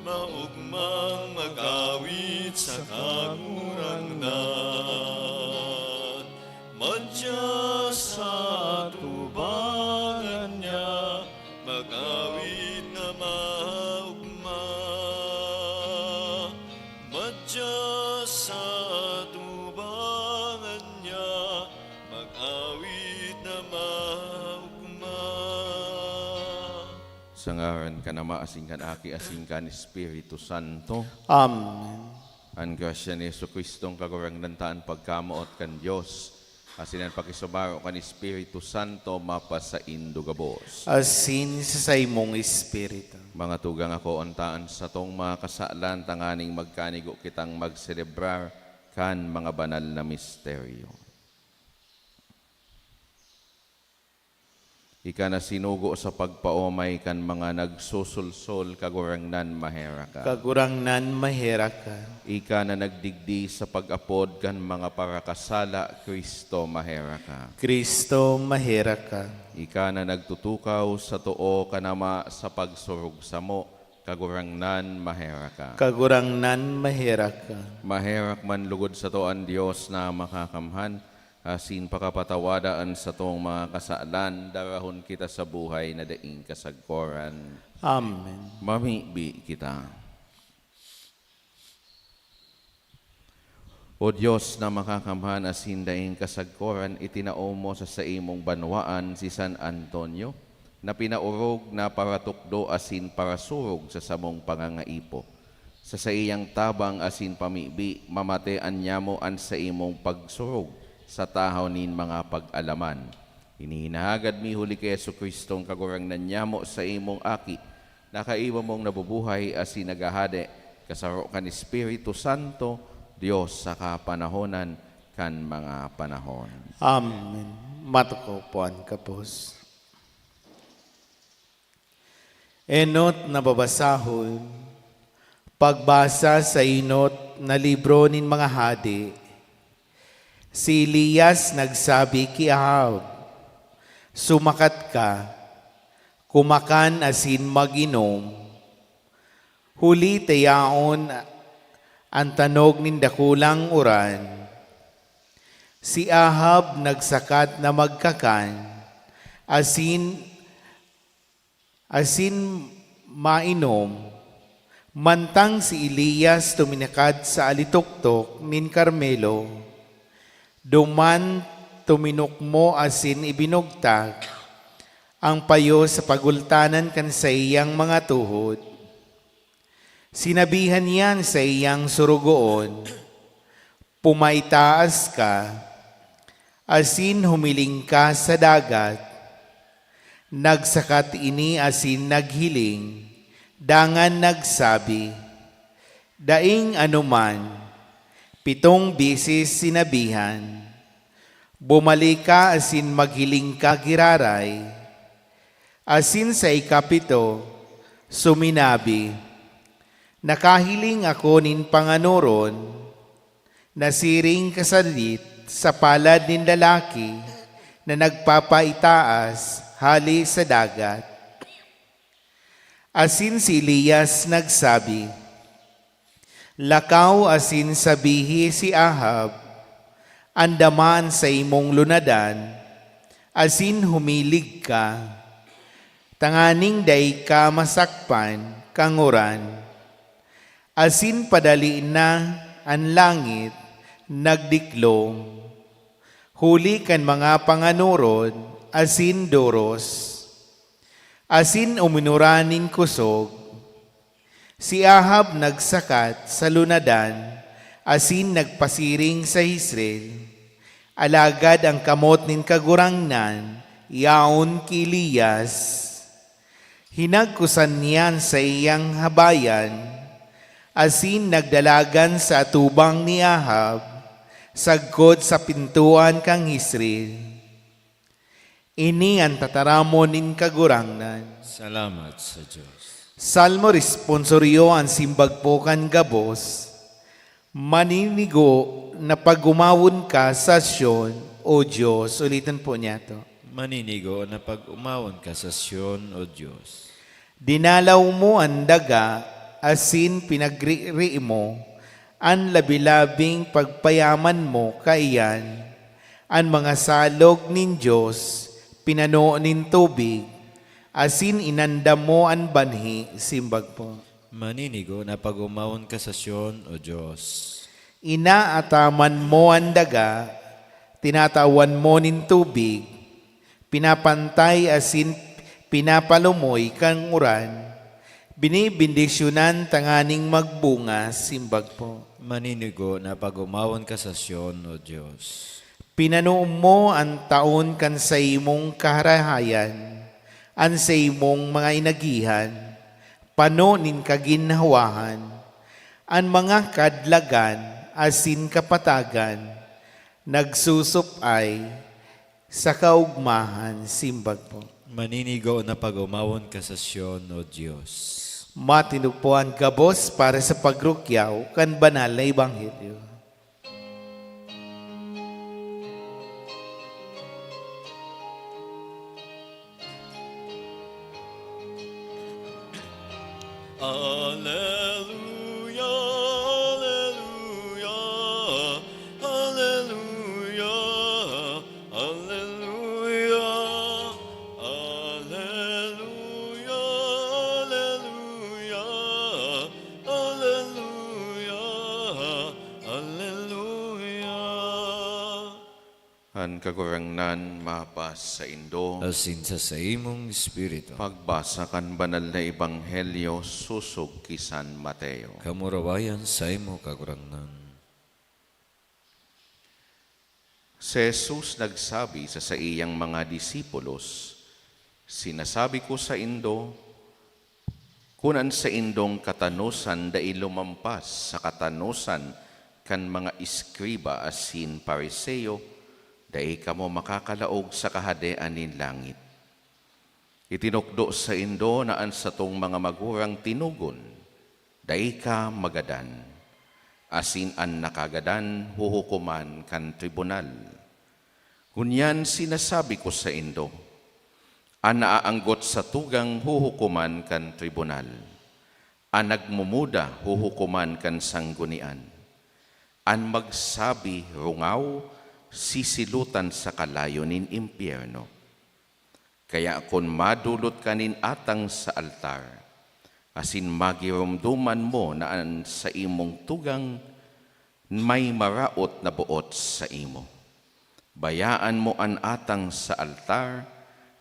Maogmang mag-awit sa Kagurangnan, madya sa atubangan niya, mag-awit na maogma. Madya sa atubangan niya, mag-awit na maogma. Sa ngaran kan Ama, asin kan Aki, asin kan Espiritu Santo. Amen. An grasya ni Jesu-Cristong Kagurangnan ta, an pagkamoot kan Dios, asin an pakisumaro kan Espiritu Santo mapasaindo gabos. Asin sa saimong espiritu. Mga tugang, akoon ta an satong mga kasalan tanganing magkanigo kitang magselebrar kan mga banal na misteryo. Ika na sinugo sa pagpaomay kan mga nagsusulsol, Kagurangnan, maherak ka. Kagurangnan, maherak ka. Ika na nagdigdi sa pag-apod kan mga parakasala, Cristo, maherak ka. Cristo, maherak ka. Ika na nagtutukaw sa too kan Ama sa pagsurog samo, Kagurangnan, maherak ka. Kagurangnan, maherak ka. Maherak man lugod sato an Dios na makakamhan, asin pakapatawada an satong mga kasalan, darahon kita sa buhay na daing kasagkoran. Amen. Mamibi kita. O Dios na makakamhan asin daing kasagkoran, itinao mo sa saimong banwaan si San Antonio, na pinaorog na paratukdo asin parasurog sa samong pangangaipo. Sa saiyang tabang asin pamibi, mamate an nyamo an saimong pagsurog sa tahaw nin mga pag-alaman. Ini hinahagad mi huli ki Jesu-Cristong Kagurangnan nyamo, saimong Aki, na kaiba mong nabubuhay asin naghahade, kasaro kan Espiritu Santo, Dios sa kapanahonan kan mga panahon. Amen. Matukaw po an gabos. Enot na babasahon, pagbasa sa enot na libro nin mga hade. Si Elias nagsabi ki Ahab, "Sumakat ka, kumakan asin mag-inom, huli ta yaon an tanog nin dakulang uran." Si Ahab nagsakat na magkakan asin asin mainom, mantang si Elias tuminakad sa alitoktok nin Carmelo. Duman tuminukmo asin ibinugtak an payo sa pagultanan kan saiyang mga tuhod. Sinabihan niya an saiyang sorogoon, "Pumaitaas ka, asin humiling ka sa dagat." Nagsakat ini asin naghiling, dangan nagsabi, "Daing anoman." Pitong beses sinabihan, "Bumalik ka asin maghiling ka giraray." Asin sa ikapito, suminabi, "Nakahiling ako nin panganoron, nasiring kasadit sa palad nin lalaki na nagpapaitaas hale sa dagat." Asin si Elias nagsabi, "Lakaw asin sabihi si Ahab, Andama an saimong lunadan, asin humilig ka, tanganing dai ka masakpan kan nguran. Asin padali na an langit nagdiklom, huli kan mga panganorod asin doros, asin uminuran nin kosog. Si Ahab nagsakat sa lunadan asin nagpasiring sa Jezreel, alagad an kamot nin Kagurangnan yaon ki Elias. Hinagkosan niya an saiyang habayan asin nagdalagan sa atubang ni Ahab sagkod sa pintoan kan Jezreel. Ini an tataramon nin Kagurangnan. Salamat sa Dios. Salmo responsorio, an simbag po kan gabos. Maninigo na pag-umawon ka sa Sion, O Dios. Ulitin po niya to. Maninigo na pag-umawon ka sa Sion, O Dios. Dinalaw mo an daga asin pinagriri mo an labi-labing pagpayaman mo kaiyan. An mga salog nin Dios pinano nin tubig, asin inandam mo an banhi, simbag po. Maninigo na pag-umawon ka sa Sion, O Dios. Inaataman mo an daga, tinatawan mo nin tubig, pinapantay asin pinapalumoy kan uran, binibendisyonan tanganing magbunga, simbag po. Maninigo na pag-umawon ka sa Sion, O Dios. Pinano mo an taon kan saimong kaharahayan, an saimong mga inagihan, pano nin kaginhawahan, an mga kadlagan asin kapatagan, nagsusop-ay sa kaogmahan, simbag po. Maninigo na pag-umawon ka sa Sion, O Dios. Matindog po an gabos para sa pagrukyaw kan banal na ebanghelyo. Aleluya, aleluya, aleluya, aleluya, aleluya, aleluya, aleluya, aleluya. An Kagurangnan mapas saindo. Asin sa saimong espiritu. Pagbasa kan Banal na Ebanghelyo sosog ki San Mateo. Kamurawayan saimo, Kagurangnan. Si Jesus nagsabi sa saiyang mga disipulos, "Sinasabi ko saindo, kun an saindong katanosan dai lumampas sa katanosan kan mga eskriba asin Fariseo, dai kamo makakalaog sa Kahadean nin langit. Itinukdo saindo na an satong mga magurang tinugon, 'Dai ka magadan,' asin an nakagadan huhukoman kan tribunal. Ngunyan sinasabi ko saindo, an naaanggot sa tugang huhukoman kan tribunal, an nagmumuda huhukoman kan sanggunian, an magsabi, 'Rungaw,' sisilotan sa kalayo nin impyerno. Kaya kun madolot ka nin atang sa altar, asin magiromdoman mo na an saimong tugang may maraot na boot saimo, bayaan mo an atang sa altar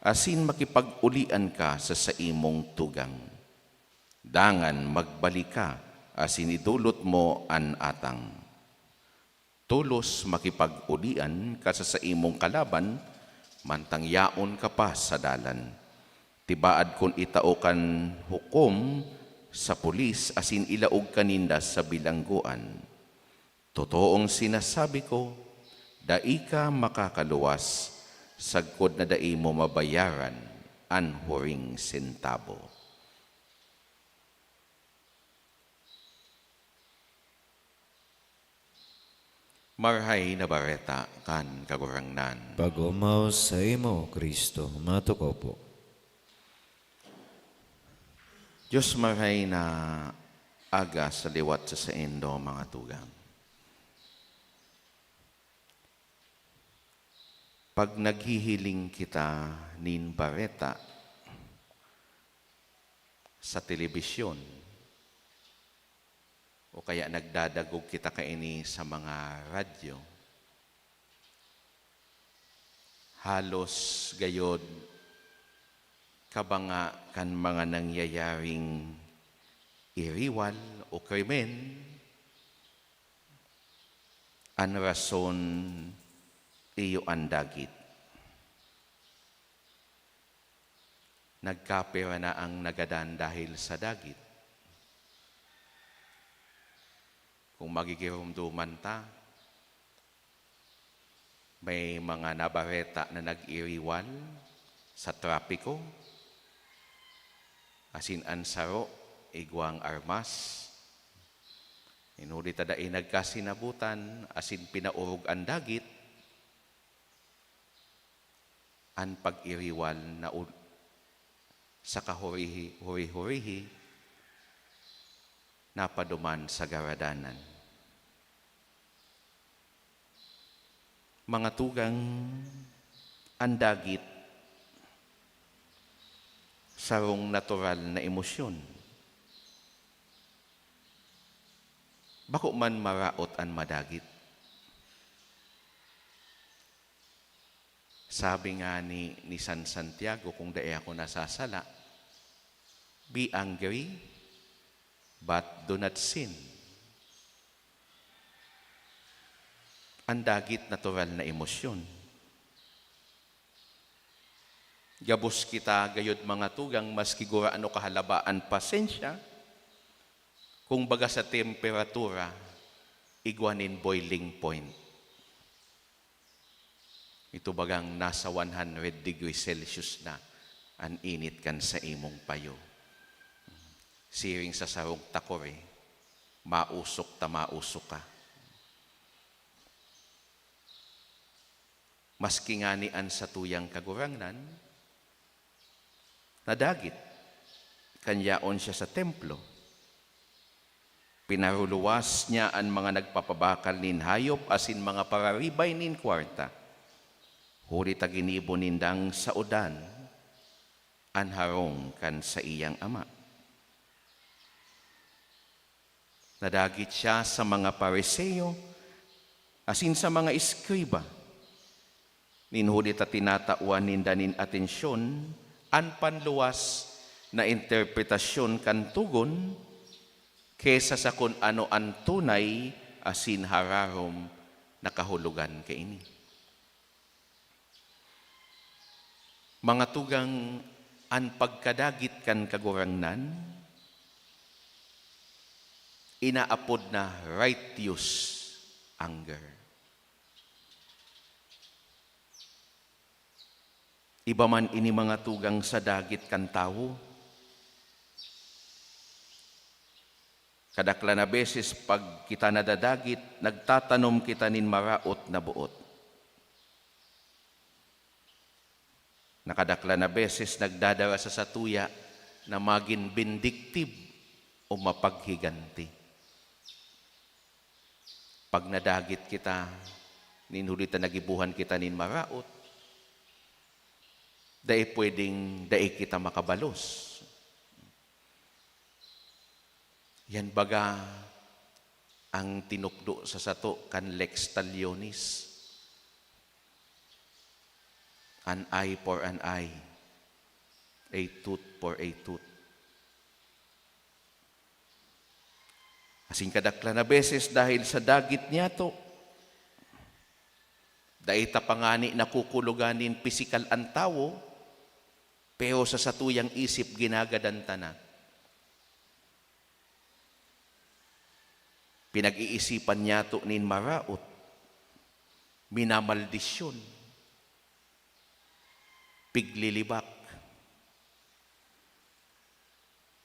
asin makipag-ulian ka sa saimong tugang. Dangan magbalik ka asin idolot mo an atang. Tolos makipag-ulian ka sa saimong kalaban, mantang yaon ka pa sa dalan. Tibaad kun itao kan hukom sa pulis asin ilaog ka ninda sa bilanggoan. Totoong sinasabi ko, dai ka makakaluwas sagkod na dai mo mabayaran an huring sentabo." Marahay na Bareta kan Kagurangnan. Pag-omaw saimo, Cristo. Matukaw po. Dios, marahay na aga sa liwat sa saindo, mga tugang. Pag naghihiling kita nin bareta sa telebisyon o kaya nagdadagog kita kaini sa mga radyo, halos gayod kabanga kan mga nangyayaring iriwal o krimen. An rason, iyo an dagit. Nagkapira na ang nagadan dahil sa dagit. Kung magigiromdoman ta, may mga nabareta na nag-iriwal sa trapiko, asin an saro igwang armas. Nin huli ta dai nagkasinabutan asin pinaorog an dagit, an pag-iriwal na ul-, sa kahurihi-, huri-hurihi napaduman sa garadanan. Mga tugang, an dagit, sarong natural na emosyon. Bako man maraot an madagit. Sabi ngani ni San Santiago, kung dai ako nasasala, "Be angry, but do not sin." An dagit, natural na emosyon. Gabos kita gayod, mga tugang, maski gurano kahalaba an pasensya, kung baga sa temperatura, igwa nin boiling point. Ito bagang nasa one hundred degrees Celsius na an init kan sa imong payo. Siring sa sarong takore, mausok ta mausok ka. Maski ngani an satuyang Kagurangnan, nadagit kan yaon siya sa templo. Pinaruluwas niya an mga nagpapabakal nin hayop asin mga pararibay nin kwarta, huli ta ginibo nindang saodan an harong kan saiyang ama. Nadagit siya sa mga Fariseo asin sa mga eskriba, nin huli ta tinatawan ninda nin atensyon an panluwas na interpretasyon kan togon kesa sa kun ano an tunay asin hararom na kahulogan kaini. Mga tugang, an pagkadagit kan Kagurangnan, inaapod na righteous anger. Iba man ini, mga tugang, sa dagit kan tawo. Kadaklan na beses, pag kita nadadagit, nagtatanom kita nin maraot na boot. Nakadaklan na beses, nagdadara sa satuya na magin bindiktibo o mapaghiganti. Pag nadagit kita, nin huli ta nagibohan kita nin maraot, dai pwedeng dai kita makabalos. Yan baga ang tinukdo sa sato kan lex talionis, an eye for an eye, a tooth for a tooth. Asin kadaklan na beses, dahil sa dagit niyato, dai ta pa ngani nakukulogan nin pisikal an tawo, pero sa satuyang isip ginagadan ta na. Pinag-iisipan niyato nin maraot, minamaldisyon, piglilibak.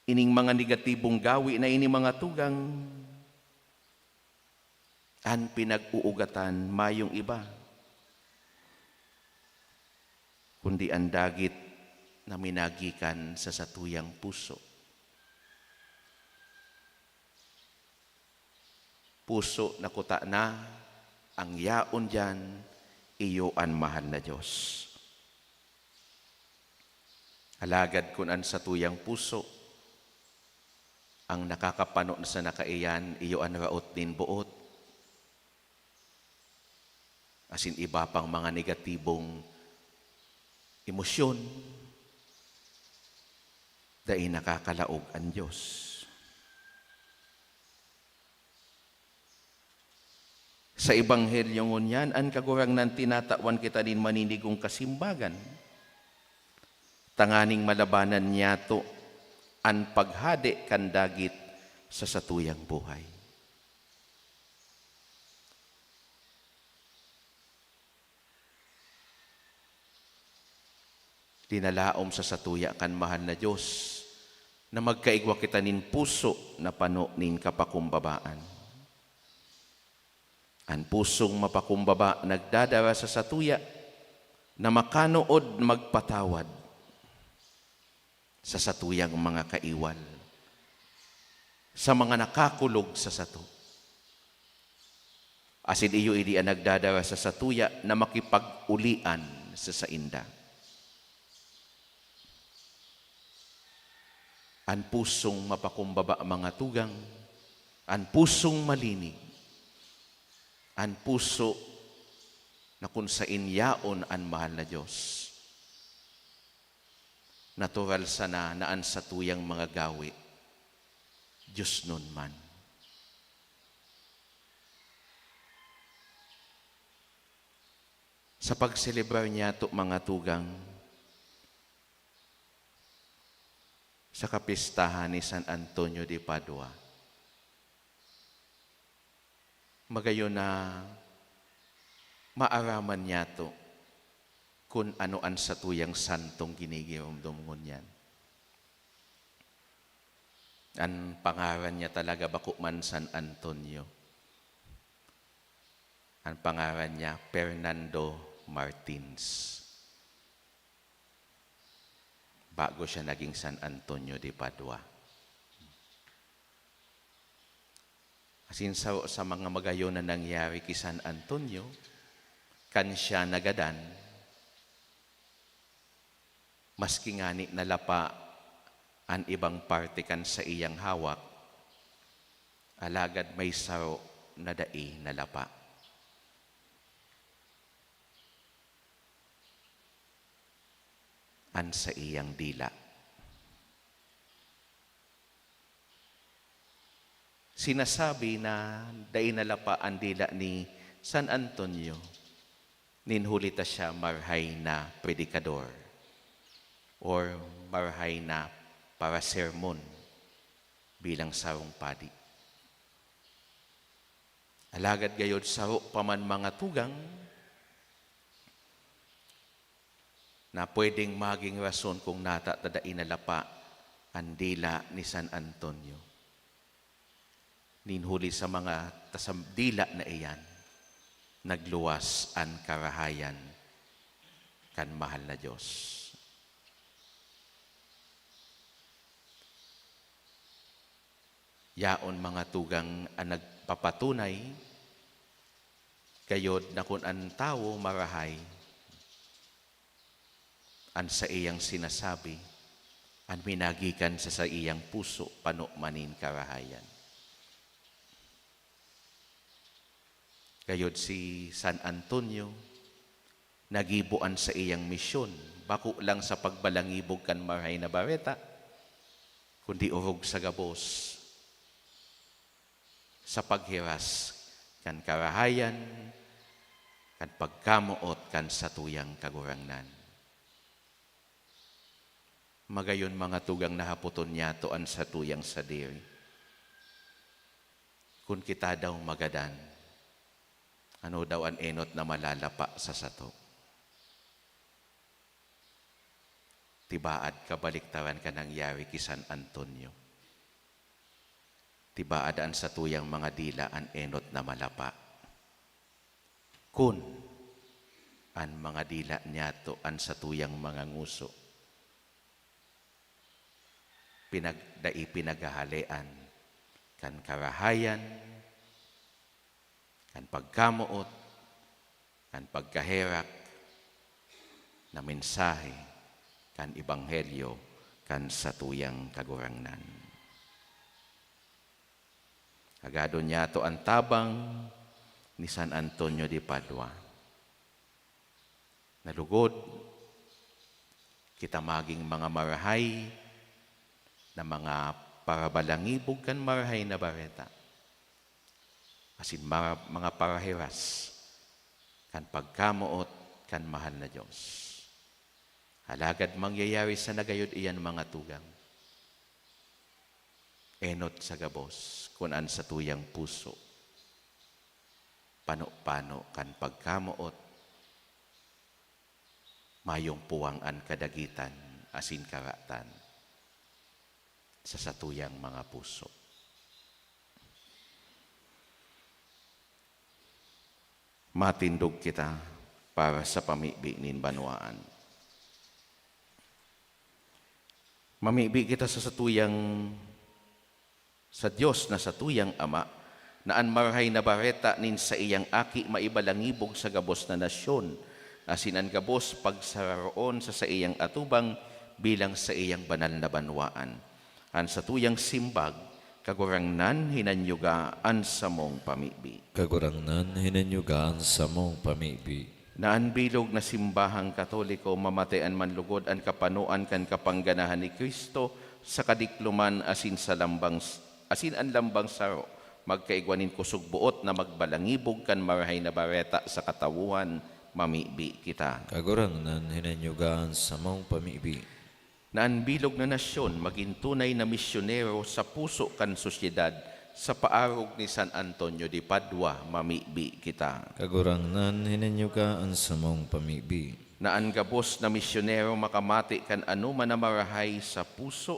Ining mga negatibong gawi na ini, mga tugang, an pinag-uugatan mayong iba, kundi an dagit na minagikan sa satuyang puso. Puso na kutana, ang yaon diyan iyo an mahal na Dios. Alagad kun an satuyang puso ang nakakapano na sana kaiyan, iyo an raot nin boot, asin iba pang mga negatibong emosyon, dai nakakalaog an Dios. Sa Ebanghelyo ngunyan, an Kagurangnan tinatawan kita nin maninigong kasimbagan, tanganing malabanan niyato an paghade kan dagit sa satuyang buhay. Linalaom sa satuya kan mahal na Dios na magkaigwa kita nin puso na pano nin kapakumbabaan. An pusong mapakumbaba nagdadara sa satuya na makanood magpatawad sa satuyang mga kaiwal, sa mga nakakulog sa sato. Asin iyo ini an nagdadara sa satuya na makipag-ulian sa sainda. An pusong mapakumbaba, mga tugang, an pusong malinig, an puso na kun sain yaon an mahal na Dios. Natural sana na an satuyang mga gawe, diosnon man. Sa pagselebrar niyato, mga tugang, sa kapistahan ni San Antonio de Padua, magayon na maaraman niyato kun ano an satuyang santong ginigiromdom ngunyan. An pangaran niya talaga bako man San Antonio. An pangaran niya, Fernando Martins. Bago siya naging San Antonio de Padua. Asin saro sa mga magayon na nangyari ki San Antonio, kan siya nagadan, maski ngani nalapa an ibang parte kan saiyang hawak, alagad may saro na dai nalapa. An saiyang dila. Sinasabi na dai nalapa an dila ni San Antonio nin huli ta siya marahay na predikador or marahay na parasermon bilang sarong padi. Alagad gayod saro pa man, mga tugang, na pwedeng maging rason kung nata ta dai nalapa an dila ni San Antonio. Nin huli sa mga tasam-, dila na iyan, nagluwas an karahayan kan mahal na Dios. Yaon, mga tugang, an nagpapatunay gayod na kun an tawo marahay, an saiyang sinasabi, an minagikan sa saiyang puso, pano man nin karahayan. Gayod si San Antonio, nagibo an saiyang misyon, bako lang sa pagbalangibog kan Marahay na Bareta, kundi orog sa gabos, sa paghiras kan karahayan, kan pagkamoot kan satuyang Kagurangnan. Magayon, mga tugang, na hapoton niyato an satuyang sadiri. Kun kita daw magadan, ano daw an enot na malalapa sa sato? Tibaad kabaliktaran kan nangyari ki San Antonio. Tibaad an satuyang mga dila an enot na malapa. Kun an mga dila niyato an satuyang mga ngoso, pinag-, dai pinaghahalean kan karahayan, kan pagkamoot, kan pagkaherak na mensahe kan ebanghelyo kan satuyang Kagurangnan. Agadon niyato an tabang ni San Antonio de Padua. Na lugod, kita magin mga marahay na mga parabalangibog kan Marahay na Bareta, asin mara-, mga parahiras kan pagkamoot kan mahal na Dios. Alagad mangyayari sana gayod iyan, mga tugang, enot sa gabos kun an satuyang puso pano-pano kan pagkamoot, mayong puwang an kadagitan asin karatan sa satuyang mga puso. Matindog kita para sa pamibi nin banwaan. Mamibi kita sa satuyang, sa Dios na satuyang Ama, na an Marahay na Bareta nin saiyang Aki maibalangibog sa gabos na nasyon, asin an gabos pagsararoon sa saiyang atubang bilang saiyang banal na banwaan. An satuyang simbag, Kagurangnan, hinanyuga an samong pamibi. Kagurangnan, hinanyuga an samong pamibi. Na an bilog na simbahang Katoliko mamatian man lugod an kapanoan kan kapangganahan ni Cristo sa kadikloman asin sa lambang s-, asin an lambang saro magkaigwa nin kusog boot na magbalangibog kan Marahay na Bareta sa katawohan, mamibi kita. Kagurangnan, hinanyuga an samong pamibi. Na an bilog na nasyon magin tunay na misyonero sa puso kan sosyedad sa paarog ni San Antonio de Padua, mamibi kita. Kagurangnan, hinanyuga an samong pamibi. Na an gabos na misyonero makamate kan anoman na marahay sa puso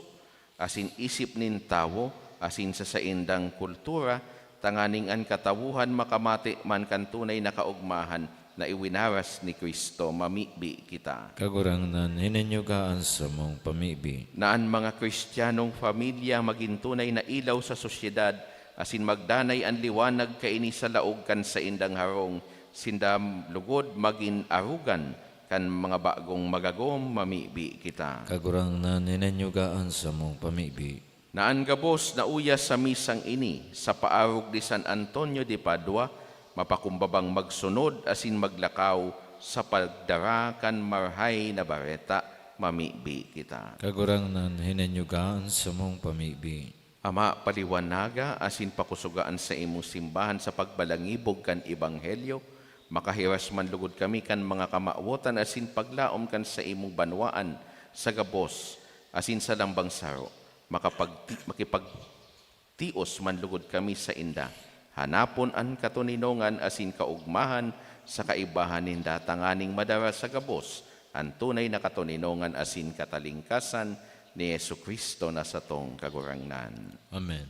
asin isip nin tawo asin sa saindang kultura, tanganing an katawohan makamate man kan tunay na kaogmahan na iwinaras ni Cristo, mamibi kita. Kagurangnan, hinanyuga an samong pamibi. Na an mga Kristiyanong pamilya magin tunay na ilaw sa sosyedad, asin magdanay an liwanag kaini sa laog kan saindang harong, sinda lugod magin arogan kan mga bagong magagom, mamibi kita. Kagurangnan, hinanyuga an samong pamibi. Na an gabos na uya sa misang ini, sa paarog ni San Antonio de Padua, mapakumbabang magsunod asin maglakaw sa pagdara kan Marahay na Bareta, mamibi kita. Kagurangnan, hinanyuga an samong pamibi. Ama, paliwanaga asin pakusoga an saimong simbahan sa pagbalangibog kan Ebanghelyo, makahiras man lugod kami kan mga kamawotan asin paglaom kan saimong banwaan sa gabos asin sa lambang saro. Makapagti-, makipagtios man lugod kami sainda. Hanapon an katoninongan asin kaogmahan sa kaibahan ninda, tanganing madara sa gabos an tunay na katoninongan asin katalingkasan ni Jesu-Cristo na satong Kagurangnan. Amen.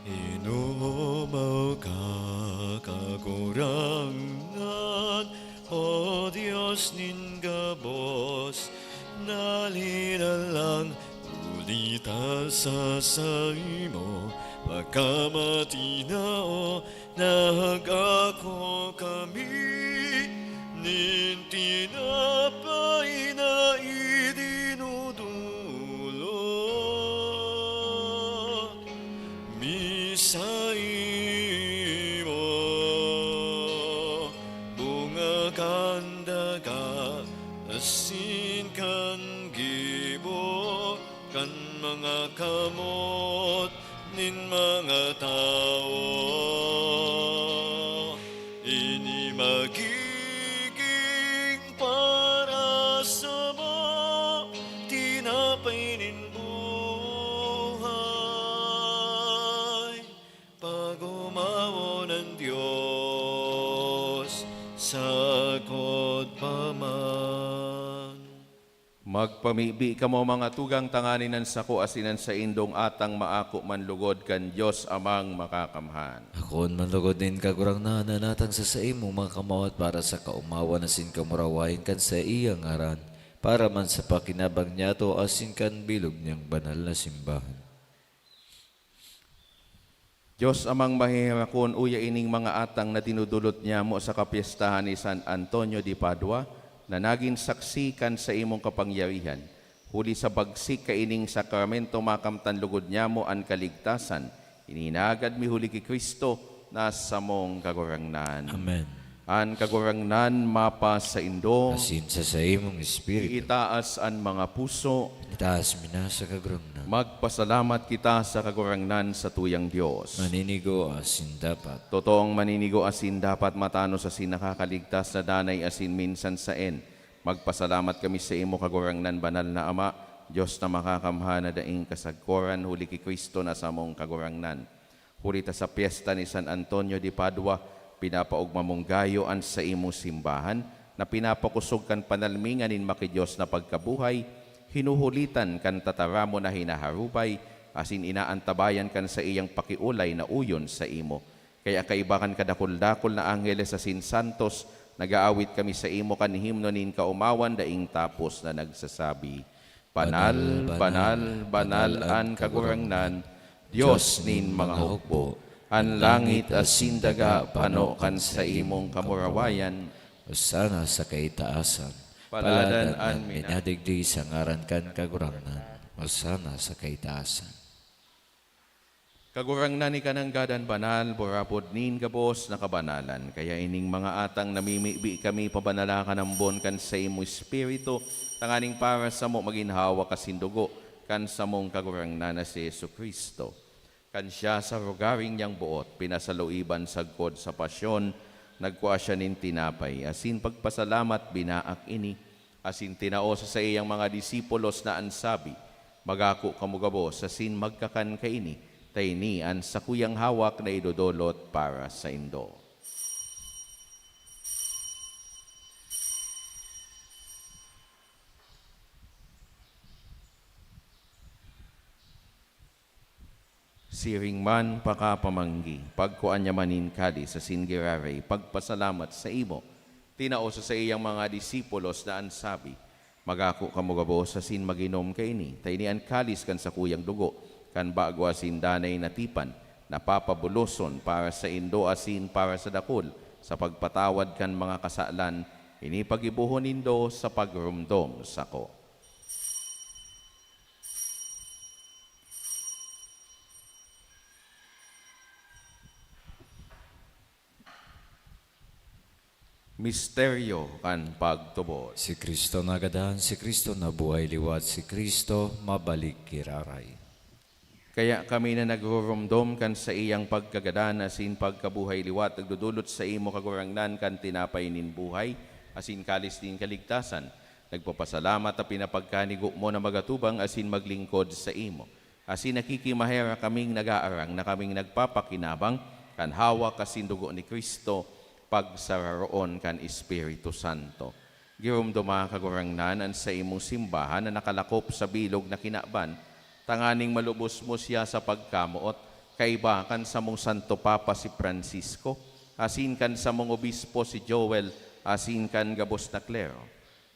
Inomaw ka, Kagurangnan, O Dios nin gabos, nalinalang huli ta sa saimo pagkamatinao. Nag-ako kami nin tinapay na idinudulot mi saimo, bunga kan daga asin kan gibo kan mga kamot nin mga tawo. Ini magigin para samo tinapay nin buhay. Pag-omawon an Dios, sagkod pa man. Magpamibi kamo, mga tugang, tanganing an sako asin an saindong atang maako man lugod kan Dios Amang Makakamhan. Akoon man lugod nin Kagurangnan an atang sa saimong mga kamawat para sa kaomawan asin kamurawayan kan saiyang ngaran, para man sa pakinabang niyato asin kan bilog niyang banal na simbahan. Dios Amang maheherakon, uya ining mga atang na dinudulot nyamo sa kapyestahan ni San Antonio de Padua, na nagin saksi kan saimong kapangyarihan. Huli sa bagsik kaining sakramento, makamtan lugod nyamo an kaligtasan. Ini hinagad mi huli ki Cristo na samong Kagurangnan. Amen. An Kagurangnan mapasaindo. Asin sa saimong espiritu. Iitaas an mga puso. Itaas mi na sa Kagurangnan. Magpasalamat kita sa Kagurangnan, sa tuyang Dios. Maninigo asin dapat. Totoong maninigo asin dapat, matanos asin nakakaligtas na danay asin minsan saen. Magpasalamat kami sa imo, Kagurangnan, banal na Ama, Dios na makakamhan na daing kasagkoran, huli ki Cristo na samong Kagurangnan. Huli ta sa pyesta ni San Antonio de Padua, pinapaogma mong gayo an saimong simbahan, na pinapakosog kan panalmingan nin maki-Dios na pagkabuhay, hinuhulitan kan tataramon na hinaharupay, asin inaantabayan kan saiyang pakiolay na uyon saimo. Kaya kaiba kan kadakul-dakul na angheles asin santos, nag-aawit kami saimo kan himno nin kaomawan daing tapos na nagsasabi, "Banal, banal, banal an Kagurangnan, Dios nin mga hukbo. An langit asin daga pano kan saimong kamurawayan." Hosana sa kaitaasan. Paladan an minadigdi sa ngaran kan Kagurangnan. Hosana sa kaitaasan. Kagurangnan, ika nanggad an banal, burabod nin gabos na kabanalan. Kaya ining mga atang namimibi kami, pabanala kan ambon kan saimong Espiritu, tanganing para samo magin hawak asin dugo kan samong Kagurangnan na si Jesu-Cristo. Kan siya sa rogaring niyang boot, pinasaluiban sagkod sa pasyon, nagkua siya nin tinapay, asin pagpasalamat, binaak ini, asin tinao sa saiyang mga disipulos na an sabi, "Magako kamo gabos asin magkakan kaini, ta ini an sakuyang hawak na idodolot para saindo." Siring man pakapamanggi, pagkua niya man nin kalis asin giraray, pagpasalamat saimo, tinao sa saiyang mga disipulos na an sabi, "Magako kamo gabos asin mag-inom kaini, ta ini an kalis kan sakuyang dugo kan bago asin danay na tipan, na papabuloson para saindo asin para sa dakul sa pagpatawad kan mga kasalan. Ini paggibohon nindo sa pagromdom sako." Misteryo kan pagtubod. Si Cristo nagadan, si Cristo nabuhay liwat, si Cristo mabalik giraray. Kaya kami na nagruromdom kan saiyang pagkagadan asin pagkabuhay liwat, nagdodolot saimo, Kagurangnan, kan tinapay nin buhay asin kalis nin kaligtasan. Nagpapasalamat ta pinapagkanigo mo na magatubang asin maglingkod saimo. Asin nakikimaherak kaming nagaarang na kaming nagpapakinabang kan hawak asin dugo ni Cristo, pagsararoon kan Espiritu Santo. Giromdoma, Kagurangnan, an saimong simbahan na nakalakop sa bilog na kinaban, tanganing malubos mo siya sa pagkamoot, kaiba kan samong Santo Papa si Francisco, asin kan samong obispo si Joel, asin kan gabos na klero.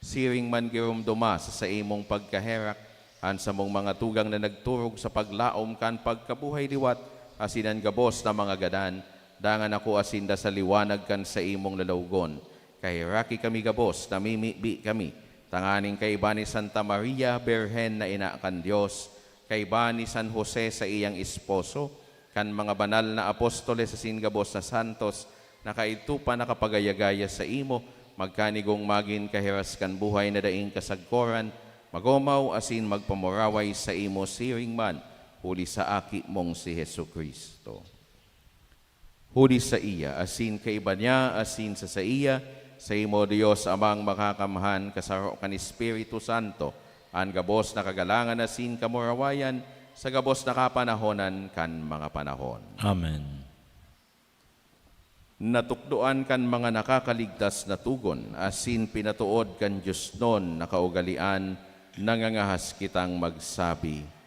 Siring man giromdoma sa saimong pagkaherak an samong mga tugang na nagturog sa paglaom kan pagkabuhay liwat, asin an gabos na mga gadan, dangan akoa sinda sa liwanag kan saimong lalawgon. Kaheraki kami gabos, namimibi kami, tanganing kaiba ni Santa Maria, Birhen na ina kan Dios, kaiba ni San Jose, saiyang esposo, kan mga banal na apostoles asin gabos na santos, na kaidto pa nakapagaya-gaya saimo, magkanigong magin kahiras kan buhay na daing kasagkoran, magomaw asin magpamuraway saimo siring man, huli sa Aki mong si Jesu-Cristo. Huli saiya, asin kaiba niya, asin sa saiya, saimo, Dios Amang Makakamhan, kasaro kan Espiritu Santo, an gabos na kagalangan asin kamurawayan, sa gabos na kapanahonan kan mga panahon. Amen. Natukdoan kan mga nakakaligtas na togon, asin pinatood kan diosnon na kaugalean, nangangahas kitang magsabi,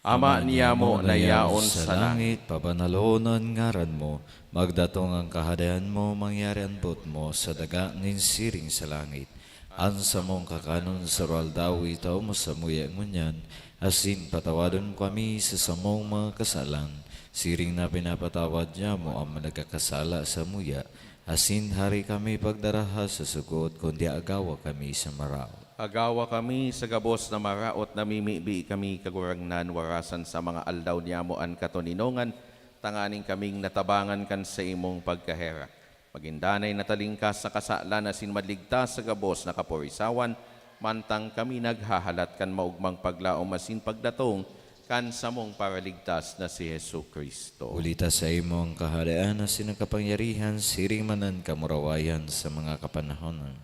Ama niyamo na yaon sa langit, pabanalon an ngaran mo, magdatong an Kahadean mo, mangyari an boot mo sa daga nin siring sa langit. An samong kakanon sa aroaldaw itao mo samuya ngunyan, asin patawadon mo kami sa samong mga kasalan, siring na pinapatawad niamo an mga nagkakasala samuya, asin hari kami pagdaraha sa sugot, kundi agawa kami sa maraot. Agawa kami sa gabos na maraot, namimibi kami, Kagurangnan, warasan sa mga aldaw niamo an katoninongan, tanganing kaming natabangan kan saimong pagkaherak. Magin danay na talingkas sa kasalan asin maligtas sa gabos na kaporisawan, mantang kami naghahalat kan maogmang paglaom asin pagdatong kan samong Paraligtas na si Jesu-Cristo. Huli ta saimo an kahalean asin an kapangyarihan siring man an kamurawayan sa mga kapanahonan.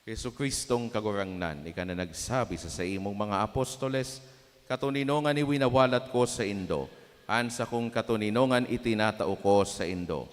Jesu-Cristong Kagurangnan, ika na nagsabi sa saimong mga apostoles, "Katoninongan iwinawalat ko saindo, an sakong katoninongan itinatao ko saindo."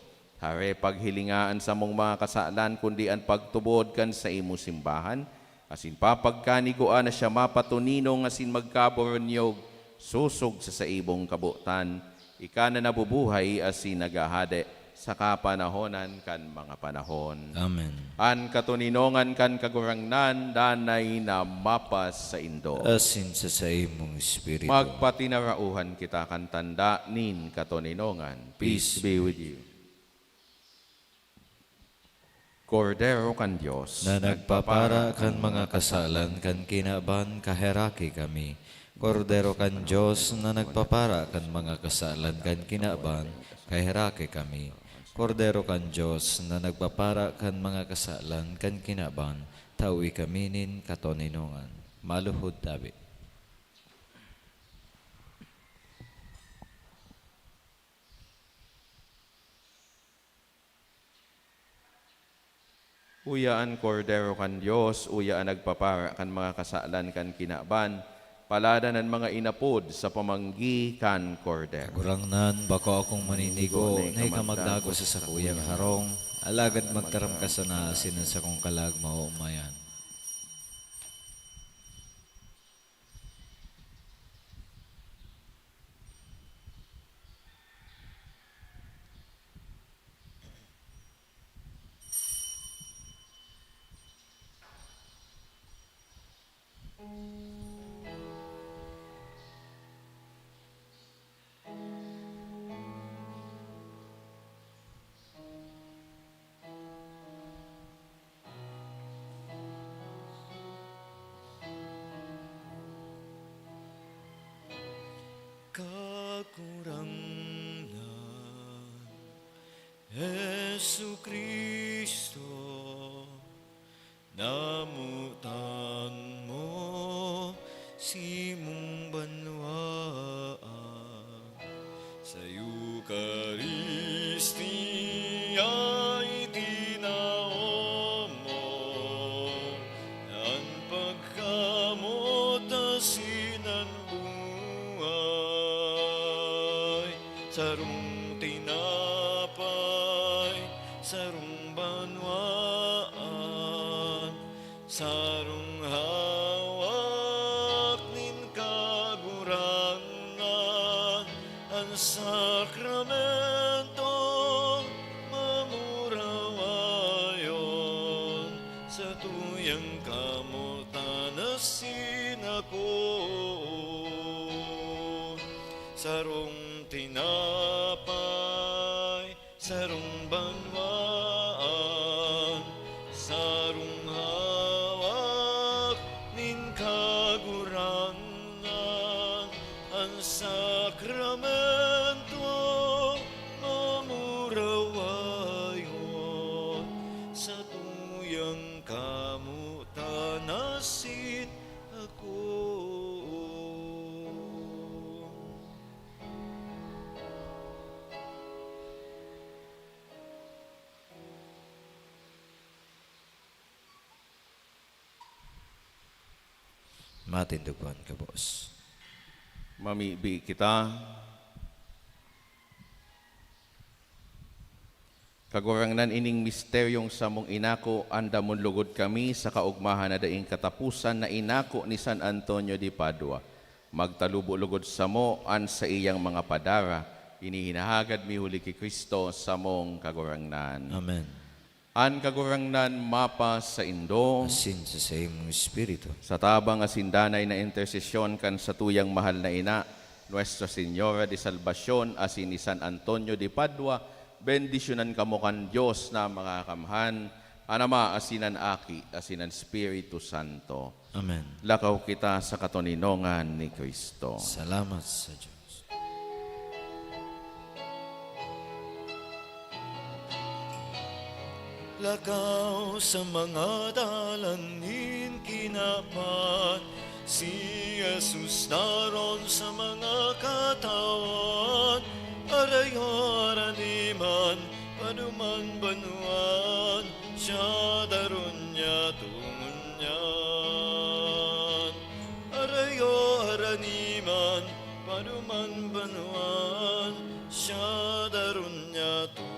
Hare paghilinga an samong mga kasalan, kundi an pagtubod kan saimong simbahan, asin papagkanigua na siya mapatoninong asin magkaboronyog sosog sa saimong kabotan, ika na nabubuhay asin naghahade sa kapanahonan kan mga panahon. Amen. An katoninongan kan Kagurangnan danay na mapasaindo. Asin sa saimong espiritu. Magpatinarauhan kita kan tanda nin katoninongan. Peace be with you. Kordero kan Dios, na nagpapara kan mga kasalan kan kinaban, kaheraki kami. Kordero kan Dios, na nagpapara kan mga kasalan kan kinaban, kaheraki kami. Kordero kan Dios, na nagpapara kan mga kasalan kan kinaban, tawi kami nin katoninongan. Maluhod tabi. Uya an Kordero kan Dios, uya an nagpapara kan mga kasalan kan kinaban. Paladan an mga inapod sa pamanggi kan Kordero. Kagurangnan, bako akong maninigo na ika magdagos sa sakuyang harong, alagad magtaram ka sana asin an sakong kalag maoomayan. Kagurangnan, Jesu-Cristo, namotan mo simong banwaan. Sa Eukaristia itinao mo an pagkamoot asin an buhay. Sarong tinapay, sarong banwaan, sarong hawak nin Kagurangnan, an sakramentong mamurawayon, satuyang kamotan asin akoon. Sarong tinapay, sarong banwaan, sarong hawak nin Kagurangnan, an sakramentong mamurawayon, satuyang kamotan asin akoon. Matindog po an gabos. Mamibi kita. Kagurangnan, ining misteryong samong inako, andamon logod kami sa kaogmahan na daing kataposan na inako ni San Antonio de Padua. Magtalubo logod samo an saiyang mga padara. Ini hinahagad mi huli ki Cristo, samong Kagurangnan. Amen. An Kagurangnan mapasaindo. Asin sa saimong espiritu. Sa tabang asin danay na intersesyon kan satuyang mahal na ina, Nuestra Señora de Salvacion, asin ni San Antonio de Padua, bendisyonan kamo kan Dios na Makakamhan, an Ama, asin an Aki, asin an Espiritu Santo. Amen. Lakaw kita sa katoninongan ni Cristo. Salamat sa Dios. Lakaw sa mga dalan nin kinaban, si Jesus naron sa mga katawan. Arayo araniman, paduman banwaan, siya daron niya tungon niyan. Arayo araniman, paduman banwaan, siya daron niya tungon